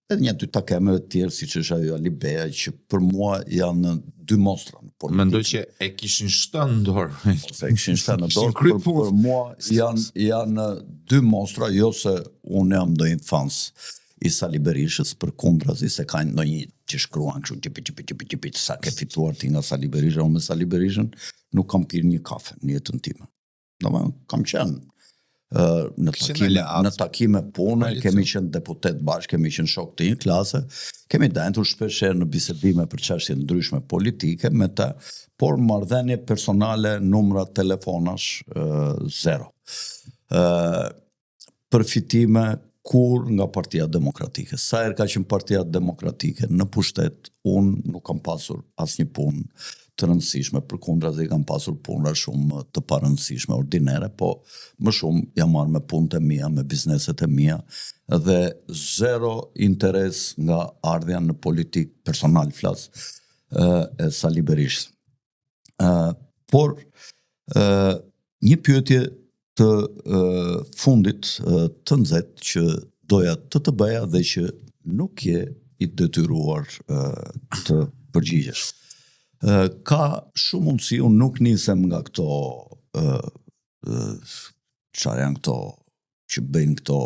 Edhe një dy takemeve të tjerë siç është ajo Alibeaj që për mua janë dy monstra në politikë. Mendoj që e kishin shtënë në dorë. Ose e kishin shtënë në dorë, por për mua janë janë dy monstra, jo se unë jam ndonjë fans i Sali Berishës, përkundrazi se ka ndonjë që shkruan kështu tipi tipi tipi tipi sa ke fituar ti nga Sali Berisha, unë me Sali Berishën nuk kam pirë një kafe në jetën time. Domethënë, kam qenë në takime, në takime pune, kemi qenë deputet bashkë, kemi qenë shokë të një klase, kemi dendur shpesh herë në bisedime për çështje të ndryshme politike me të, por marrëdhënie personale, numra telefonash zero. Ë përfitime kurrë nga Partia Demokratike. Sa herë ka qenë Partia Demokratike në pushtet, unë nuk kam pasur asnjë punë të rëndësishme, përkundrazi kam pasur punëra shumë të parëndësishme, ordinere, po më shumë jam marrë me punët e mia, me bizneset e mia dhe zero interes nga ardhja në politikë personal flas e Sali Berishës. Uh, por uh, një pyetje të uh, fundit uh, të nxehtë që doja të të bëja dhe që nuk je i detyruar uh, të përgjigjesh. Uh, ka shumë mundësi, unë nuk nisem nga këto uh, uh, çfarë janë këto që bëjnë këto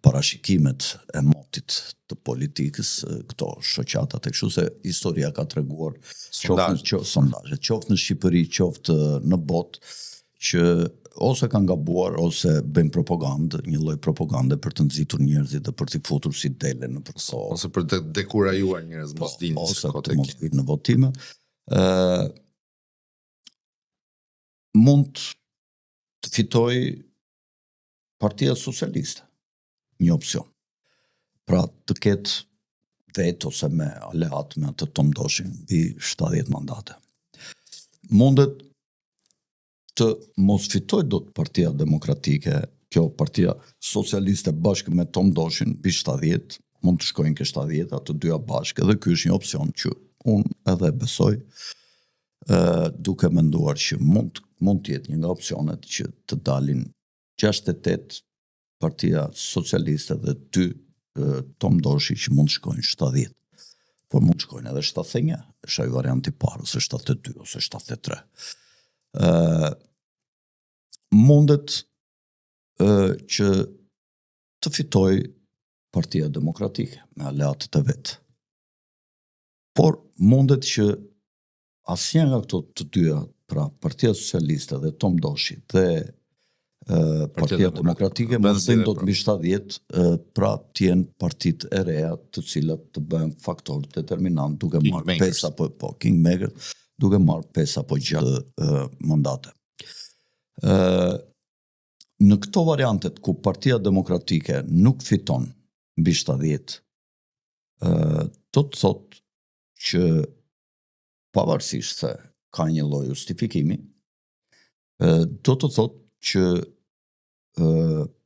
parashikimet e motit të politikës, këto shoqatat e kështu se historia ka treguar qoftë në qoftë sondazhe, qoftë në Shqipëri, qoftë në botë që ose kanë gabuar ose bëjnë propagandë, një lloj propagande për të nxitur njerëzit dhe për t'i futur si dele në përso. Ose për të dekurajuar njerëz mos po, dilin ose të mos dilin në votime. Ë mund të fitojë Partia Socialiste një opsion. Pra të ketë vetë ose me aleat me atë Tom Doshin mbi 70 mandate. Mundet të mos fitojë dot Partia Demokratike, kjo Partia Socialiste bashkë me Tom Doshin mbi 70, mund të shkojnë ke 70 të dyja bashkë, edhe ky është një opsion që unë edhe e besoj, ë duke menduar që mund mund të jetë një nga opsionet që të dalin 68 Partia Socialiste dhe dy Tom Doshi që mund të shkojnë 70. Por mund të shkojnë edhe 71, është ai varianti i parë ose 72 ose 73. Ë mundet ë që të fitojë Partia Demokratike me aleatët e vet. Por mundet që asnjë nga këto të dyja, pra Partia Socialiste dhe Tom Doshi dhe Partia Demokratike mos bëjnë dot mbi 70, pra të jenë partitë e reja të cilat të bëhen faktor determinant duke marrë 5 apo po kingmaker duke marrë 5 apo 6 mandate. Ë në këto variantet ku Partia Demokratike nuk fiton mbi 70, ë do të thotë që pavarësisht se ka një lloj justifikimi, do të thotë që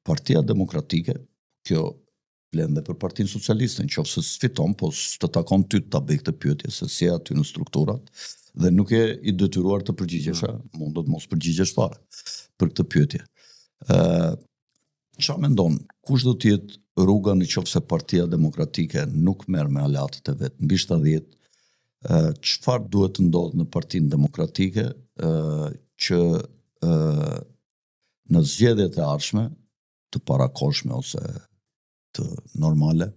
Partia Demokratike, kjo vlen dhe për Partinë Socialiste, në qoftë se s'fiton, po s'të takon ty ta bëj këtë pyetje se s'je aty në strukturat dhe nuk je i detyruar të përgjigjesh, mm. mund të mos përgjigjesh fare për këtë pyetje. Ë Ça mendon, kush do të jetë rruga në qoftë se Partia Demokratike nuk merr me aleatët e vet mbi 70, çfarë duhet të ndodhë në Partinë Demokratike që në zgjedhjet e ardhshme, të parakohshme ose të normale,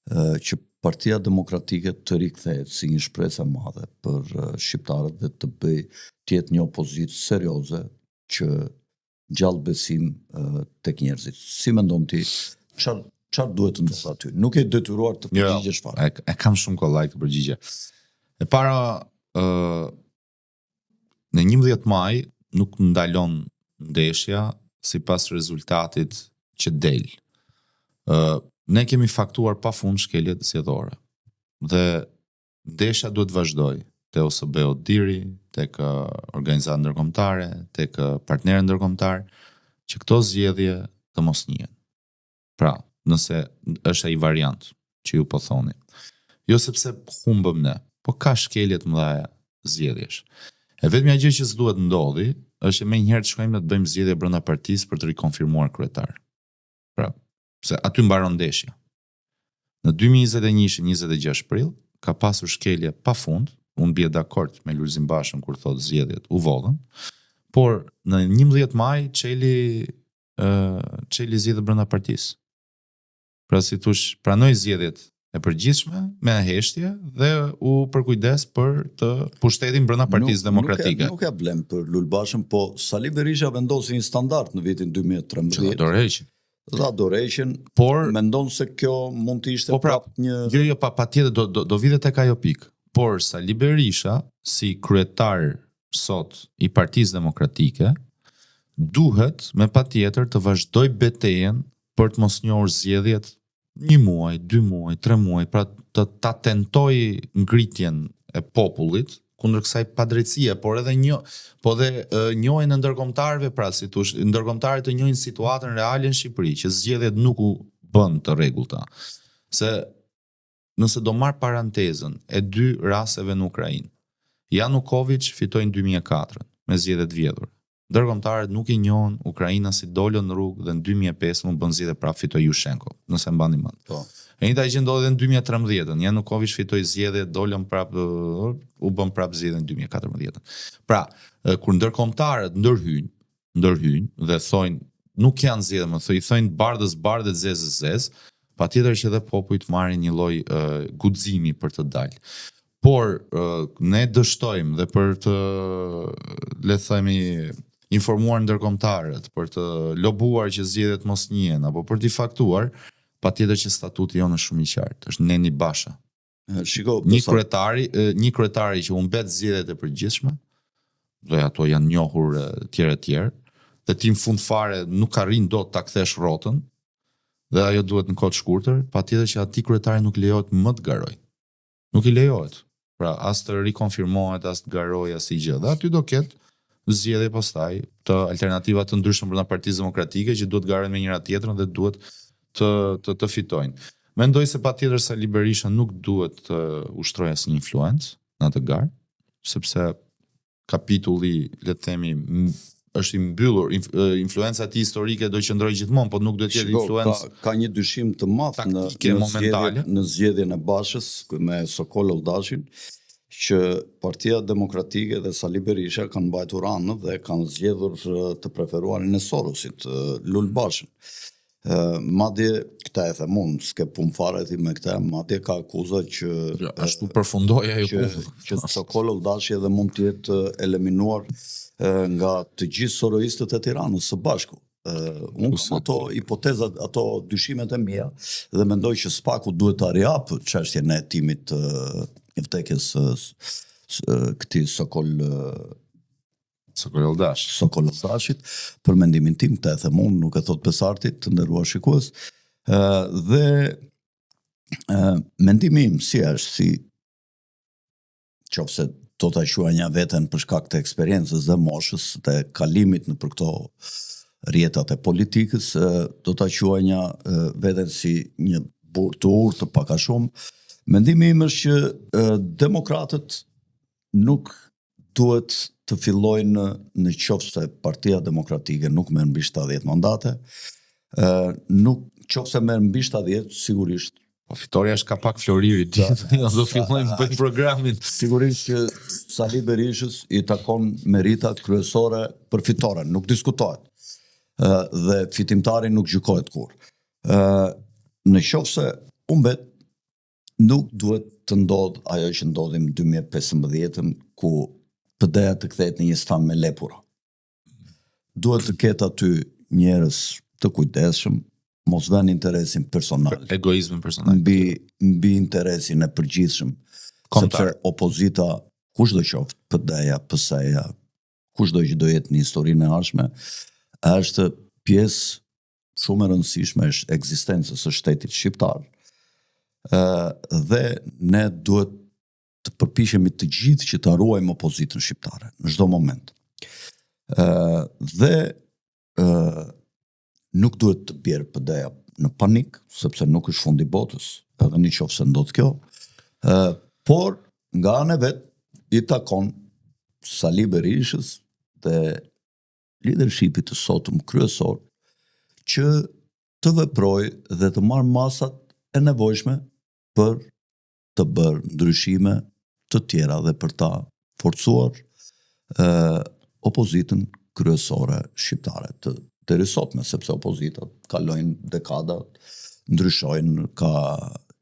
që Partia Demokratike të rikthehet si një shpresë e madhe për shqiptarët dhe të bëjë të jetë një opozitë serioze që ngjall besim tek njerëzit. Si mendon ti, çfarë çfarë duhet të ndodhë aty? Nuk je i detyruar të jo, përgjigjesh fare. E, e kam shumë kollaj këtë përgjigje. E para ë uh, në 11 maj nuk ndalon ndeshja sipas rezultatit që del. Ë uh, ne kemi faktuar pafund shkeljet zgjedhore. Dhe Ndeshja duhet të vazhdojë te OSBE-ODIHR-i, tek organizatat ndërkombëtare, tek partnerët ndërkombëtarë, që këto zgjedhje të mos njihen. Pra, nëse është ai variant që ju po thoni. Jo sepse humbëm ne, po ka shkelje të mëdha zgjedhjesh. E vetmja gjë që s'duhet ndodhi është që menjëherë të shkojmë ne të bëjmë zgjedhje brenda partisë për të rikonfirmuar kryetar. Pra, se aty mbaron ndeshja. Në 2021, 26 prill, ka pasur shkelje pa fund, unë bie dakord me Lulzim Bashën kur thotë zgjedhjet u vodhën, por në 11 maj çeli ë çeli zgjedhjet brenda partisë. Pra si thush, pranoi zgjedhjet e përgjithshme me heshtje dhe u përkujdes për të pushtetin brenda Partisë Demokratike. Nuk, nuk e vlen për Lul Bashën, po Sali Berisha vendosi një standard në vitin 2013. Që dorëheqjen. Dha dorëheqjen, por mendon se kjo mund të ishte po pra, prapë një Jo, jo, pa patjetër do do do vij tek ajo pikë. Por Sali Berisha si kryetar sot i Partisë Demokratike duhet me patjetër të vazhdojë betejën për të mos njohur zgjedhjet një muaj, dy muaj, tre muaj, pra të ta tentojë ngritjen e popullit kundër kësaj padrejtësie, por edhe një, po dhe njohjen e ndërkombëtarëve, pra si thush, ndërkombëtarët të njohin situatën reale në Shqipëri, që zgjedhjet nuk u bënë të rregullta. Se nëse do marr parantezën e dy rasteve në Ukrainë, Janukoviç fitoi në 2004 me zgjedhje të vjedhura. Ndërkombëtarët nuk i njohën, ukrainasit dolën në rrugë dhe në 2005 u bënë zgjedhje prapë fitoi Yushchenko, nëse mbani mend. Po. E njëjta gjë ndodhi edhe në 2013-ën. Janukoviç fitoi zgjedhjet, dolën prapë, u bën prapë zgjedhje në 2014-ën. Pra, kur ndërkombëtarët ndërhyjnë, ndërhyjnë dhe thonë nuk janë zgjedhje, më thonë, i thonë bardhës bardhë dhe zezës zezë, patjetër që edhe popujt marrin një lloj uh, guximi për të dalë. Por uh, ne dështojmë dhe për të le të themi. informuar ndërkombëtarët, për të lobuar që zgjedhjet mos njihen apo për t'i faktuar, patjetër që statuti jonë është shumë i qartë, është neni Basha. Shiko, një kryetari, një kryetari që humbet zgjedhjet e përgjithshme, dhe ato janë njohur e tjerë e tjerë, dhe ti në fund fare nuk arrin dot ta kthesh rrotën, dhe ajo duhet në kohë të shkurtër, patjetër që atij kryetari nuk lejohet më të garojë. Nuk i lejohet. Pra, as të rikonfirmohet, as të garojë, asnjë gjë. Dhe aty do ketë zgjedhje pastaj të alternativa të ndryshme brenda Partisë Demokratike që duhet të garojnë me njëra tjetrën dhe duhet të të të fitojnë. Mendoj se patjetër Sali Berisha nuk duhet të ushtrojë asnjë influencë në atë garë, sepse kapitulli, le të themi, është i mbyllur, influenca e tij historike do qëndrojë gjithmonë, po nuk duhet të jetë influencë. Ka, ka një dyshim të madh në në zgjedhjen në zgjedhjen e Bashës me Sokol Olldashin, që Partia Demokratike dhe Sali Berisha kanë mbajtur anë dhe kanë zgjedhur të preferuarin e Sorosit, Lul Bashën. Madje, këtë e them unë, s'ke punë fare ti me këtë, madje ka akuza që... Jo, ashtu përfundoi ajo që, punë. Që Sokol Olldashi edhe mund të jetë eliminuar nga të gjithë soroistët e Tiranës së bashku. Uh, unë kam ato hipotezat, ato dyshimet e mia dhe mendoj që SPAK-u duhet ta rihapë çështjen e hetimit të vdekjes së këtij Sokol Sokol Olldash. Sokol Olldashit, për mendimin tim, këtë e them unë, nuk e thotë Besarti, të nderuar shikues. Ë dhe ë mendimi im si është si qoftë se do ta quaja veten për shkak të eksperiencës dhe moshës dhe kalimit nëpër këto rrjetat e politikës, do ta quaja veten si një burrë të urtë pak a shumë. Mendimi im është që demokratët nuk duhet të fillojnë në qoftë se Partia Demokratike nuk merr mbi 70 mandate, ë nuk qoftë se merr mbi 70, sigurisht Po fitorja është kapak floriri, do do fillojmë të bëjmë programin. Sigurisht që Sali Berishës i takon merita kryesore për fitoren, nuk diskutohet. Ë dhe fitimtari nuk gjykohet kurrë. Ë në qoftë se humbet nuk duhet të ndodhë ajo që ndodhi në 2015-ën, ku PD-ja të kthehet në një stan me lepura. Duhet të ketë aty njerëz të kujdesshëm, mos vënë interesin personal. Egoizmin personal. Mbi mbi interesin e përgjithshëm. Sepse opozita kushdo qoftë, PD-ja, PS-ja, kushdo që do jetë në historinë e ardhshme, është pjesë shumë e rëndësishme e ekzistencës së shtetit shqiptar. Ë dhe ne duhet të përpiqemi të gjithë që ta ruajmë opozitën shqiptare në çdo moment. Ë dhe ë nuk duhet të bjerë PD-ja në panik, sepse nuk është fundi i botës, edhe në qoftë se ndodh kjo. Ë por nga ana e vet i takon Sali Berishës dhe leadershipit të sotëm kryesor që të veprojë dhe të marrë masat e nevojshme për të bërë ndryshime të tjera dhe për ta forcuar ë opozitën kryesore shqiptare të derisotme, sepse opozitat kalojnë dekadat, ndryshojnë, ka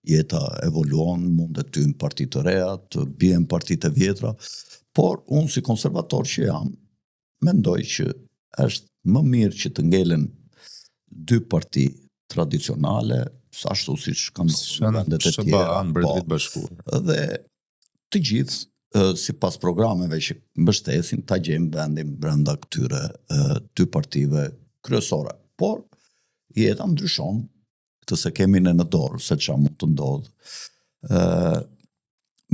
jeta evoluon, mund të hyjnë parti të reja, të bien partitë e vjetra, por unë si konservator që jam, mendoj që është më mirë që të ngelen dy parti tradicionale, ashtu siç kanë ndodhur në vendet e tjera, në Mbretëritë e po. Bashkuara. Dhe të gjithë sipas programeve që mbështesin ta gjejmë vendin brenda këtyre dy partive kryesore. Por jeta ndryshon, këtë s'e kemi ne në dorë se ça mund të ndodhë. Ë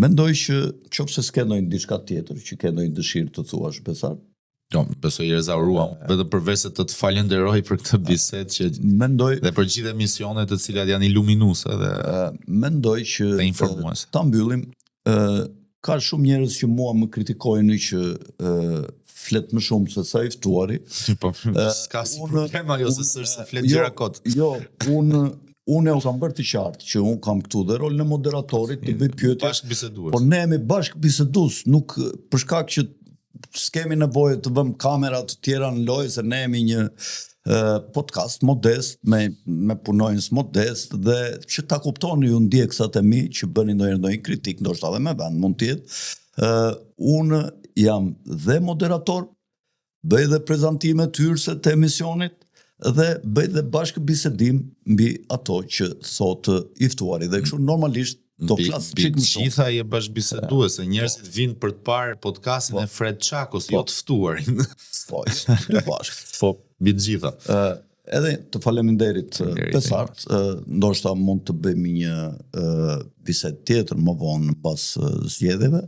mendoj që qoftë se s'ke ndonjë diçka tjetër që ke ndonjë dëshirë të thuash Besart. Jo, besoj i ezauruam, vetëm përveç se të të falenderoj për këtë bisedë që mendoj dhe për gjithë emisionet të cilat janë iluminuese dhe mendoj që dhe informuese. Ta mbyllim, ë ka shumë njerëz që mua më kritikojnë që ë flet më shumë se sa i ftuari. Po, s'ka si problem ajo se s'është se flet jo, gjëra kot. Jo, unë unë e kam bërë të qartë që unë kam këtu dhe rolin e moderatorit të bëj pyetje. Bashkëbisedues. Po ne jemi bashkëbisedues, nuk për shkak që s'kemi nevojë të vëmë kamera të tjera në lojë se ne jemi një podcast modest me me punonjës modest dhe që ta kuptoni ju ndjekësat e mi që bëni ndonjëherë ndonjë kritikë, ndoshta edhe me vend mund të jetë, ë unë jam dhe moderator. Bëj dhe prezantimet hyrëse të emisionit dhe bëj dhe bashkëbisedim mbi ato që thotë i ftuari. Dhe kështu normalisht do flas çik më shumë. Gjitha je bashkëbisedues, se njerëzit po. vijnë për të parë podcastin po. e Fred Çakos, jo po. të ftuarin. Po, jo, dy bashkë. Po, mbi të gjitha. Ë edhe të faleminderit Besart, ndoshta mund të bëjmë një bisedë tjetër më vonë mbas zgjedhjeve.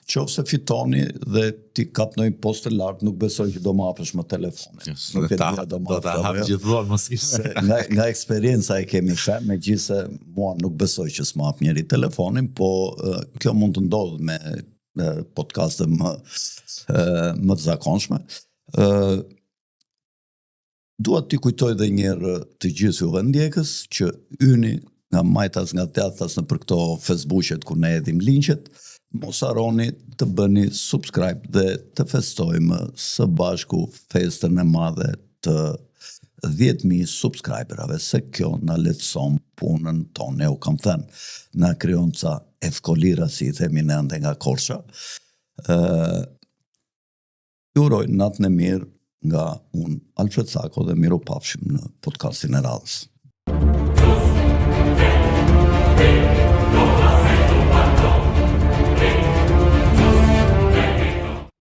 Qoftë se fitoni dhe ti kap ndonjë post të lartë, nuk besoj që do më hapësh më telefonin. Yes, nuk e di do më do ta hap jo. gjithmonë mos ki se nga nga eksperienca e kemi thënë, megjithëse mua nuk besoj që s'më hap njeri telefonin, po kjo mund të ndodhë me podcaste më më të zakonshme. Ë Dua t'i kujtoj dhe njëherë të gjithë juve ndjekës që hyni nga majtas nga djathtas nëpër këto Facebooket ku ne hedhim linqet, mos harroni të bëni subscribe dhe të festojmë së bashku festën e madhe të 10.000 subscriberave, se kjo na lehtëson punën tonë, ne u kam thënë, na krijon ca efkolira, si i themi ne andej nga Korça, ë Ju uroj natën e mirë nga unë Alfred Sako dhe mirupafshim në podcastin e radhës.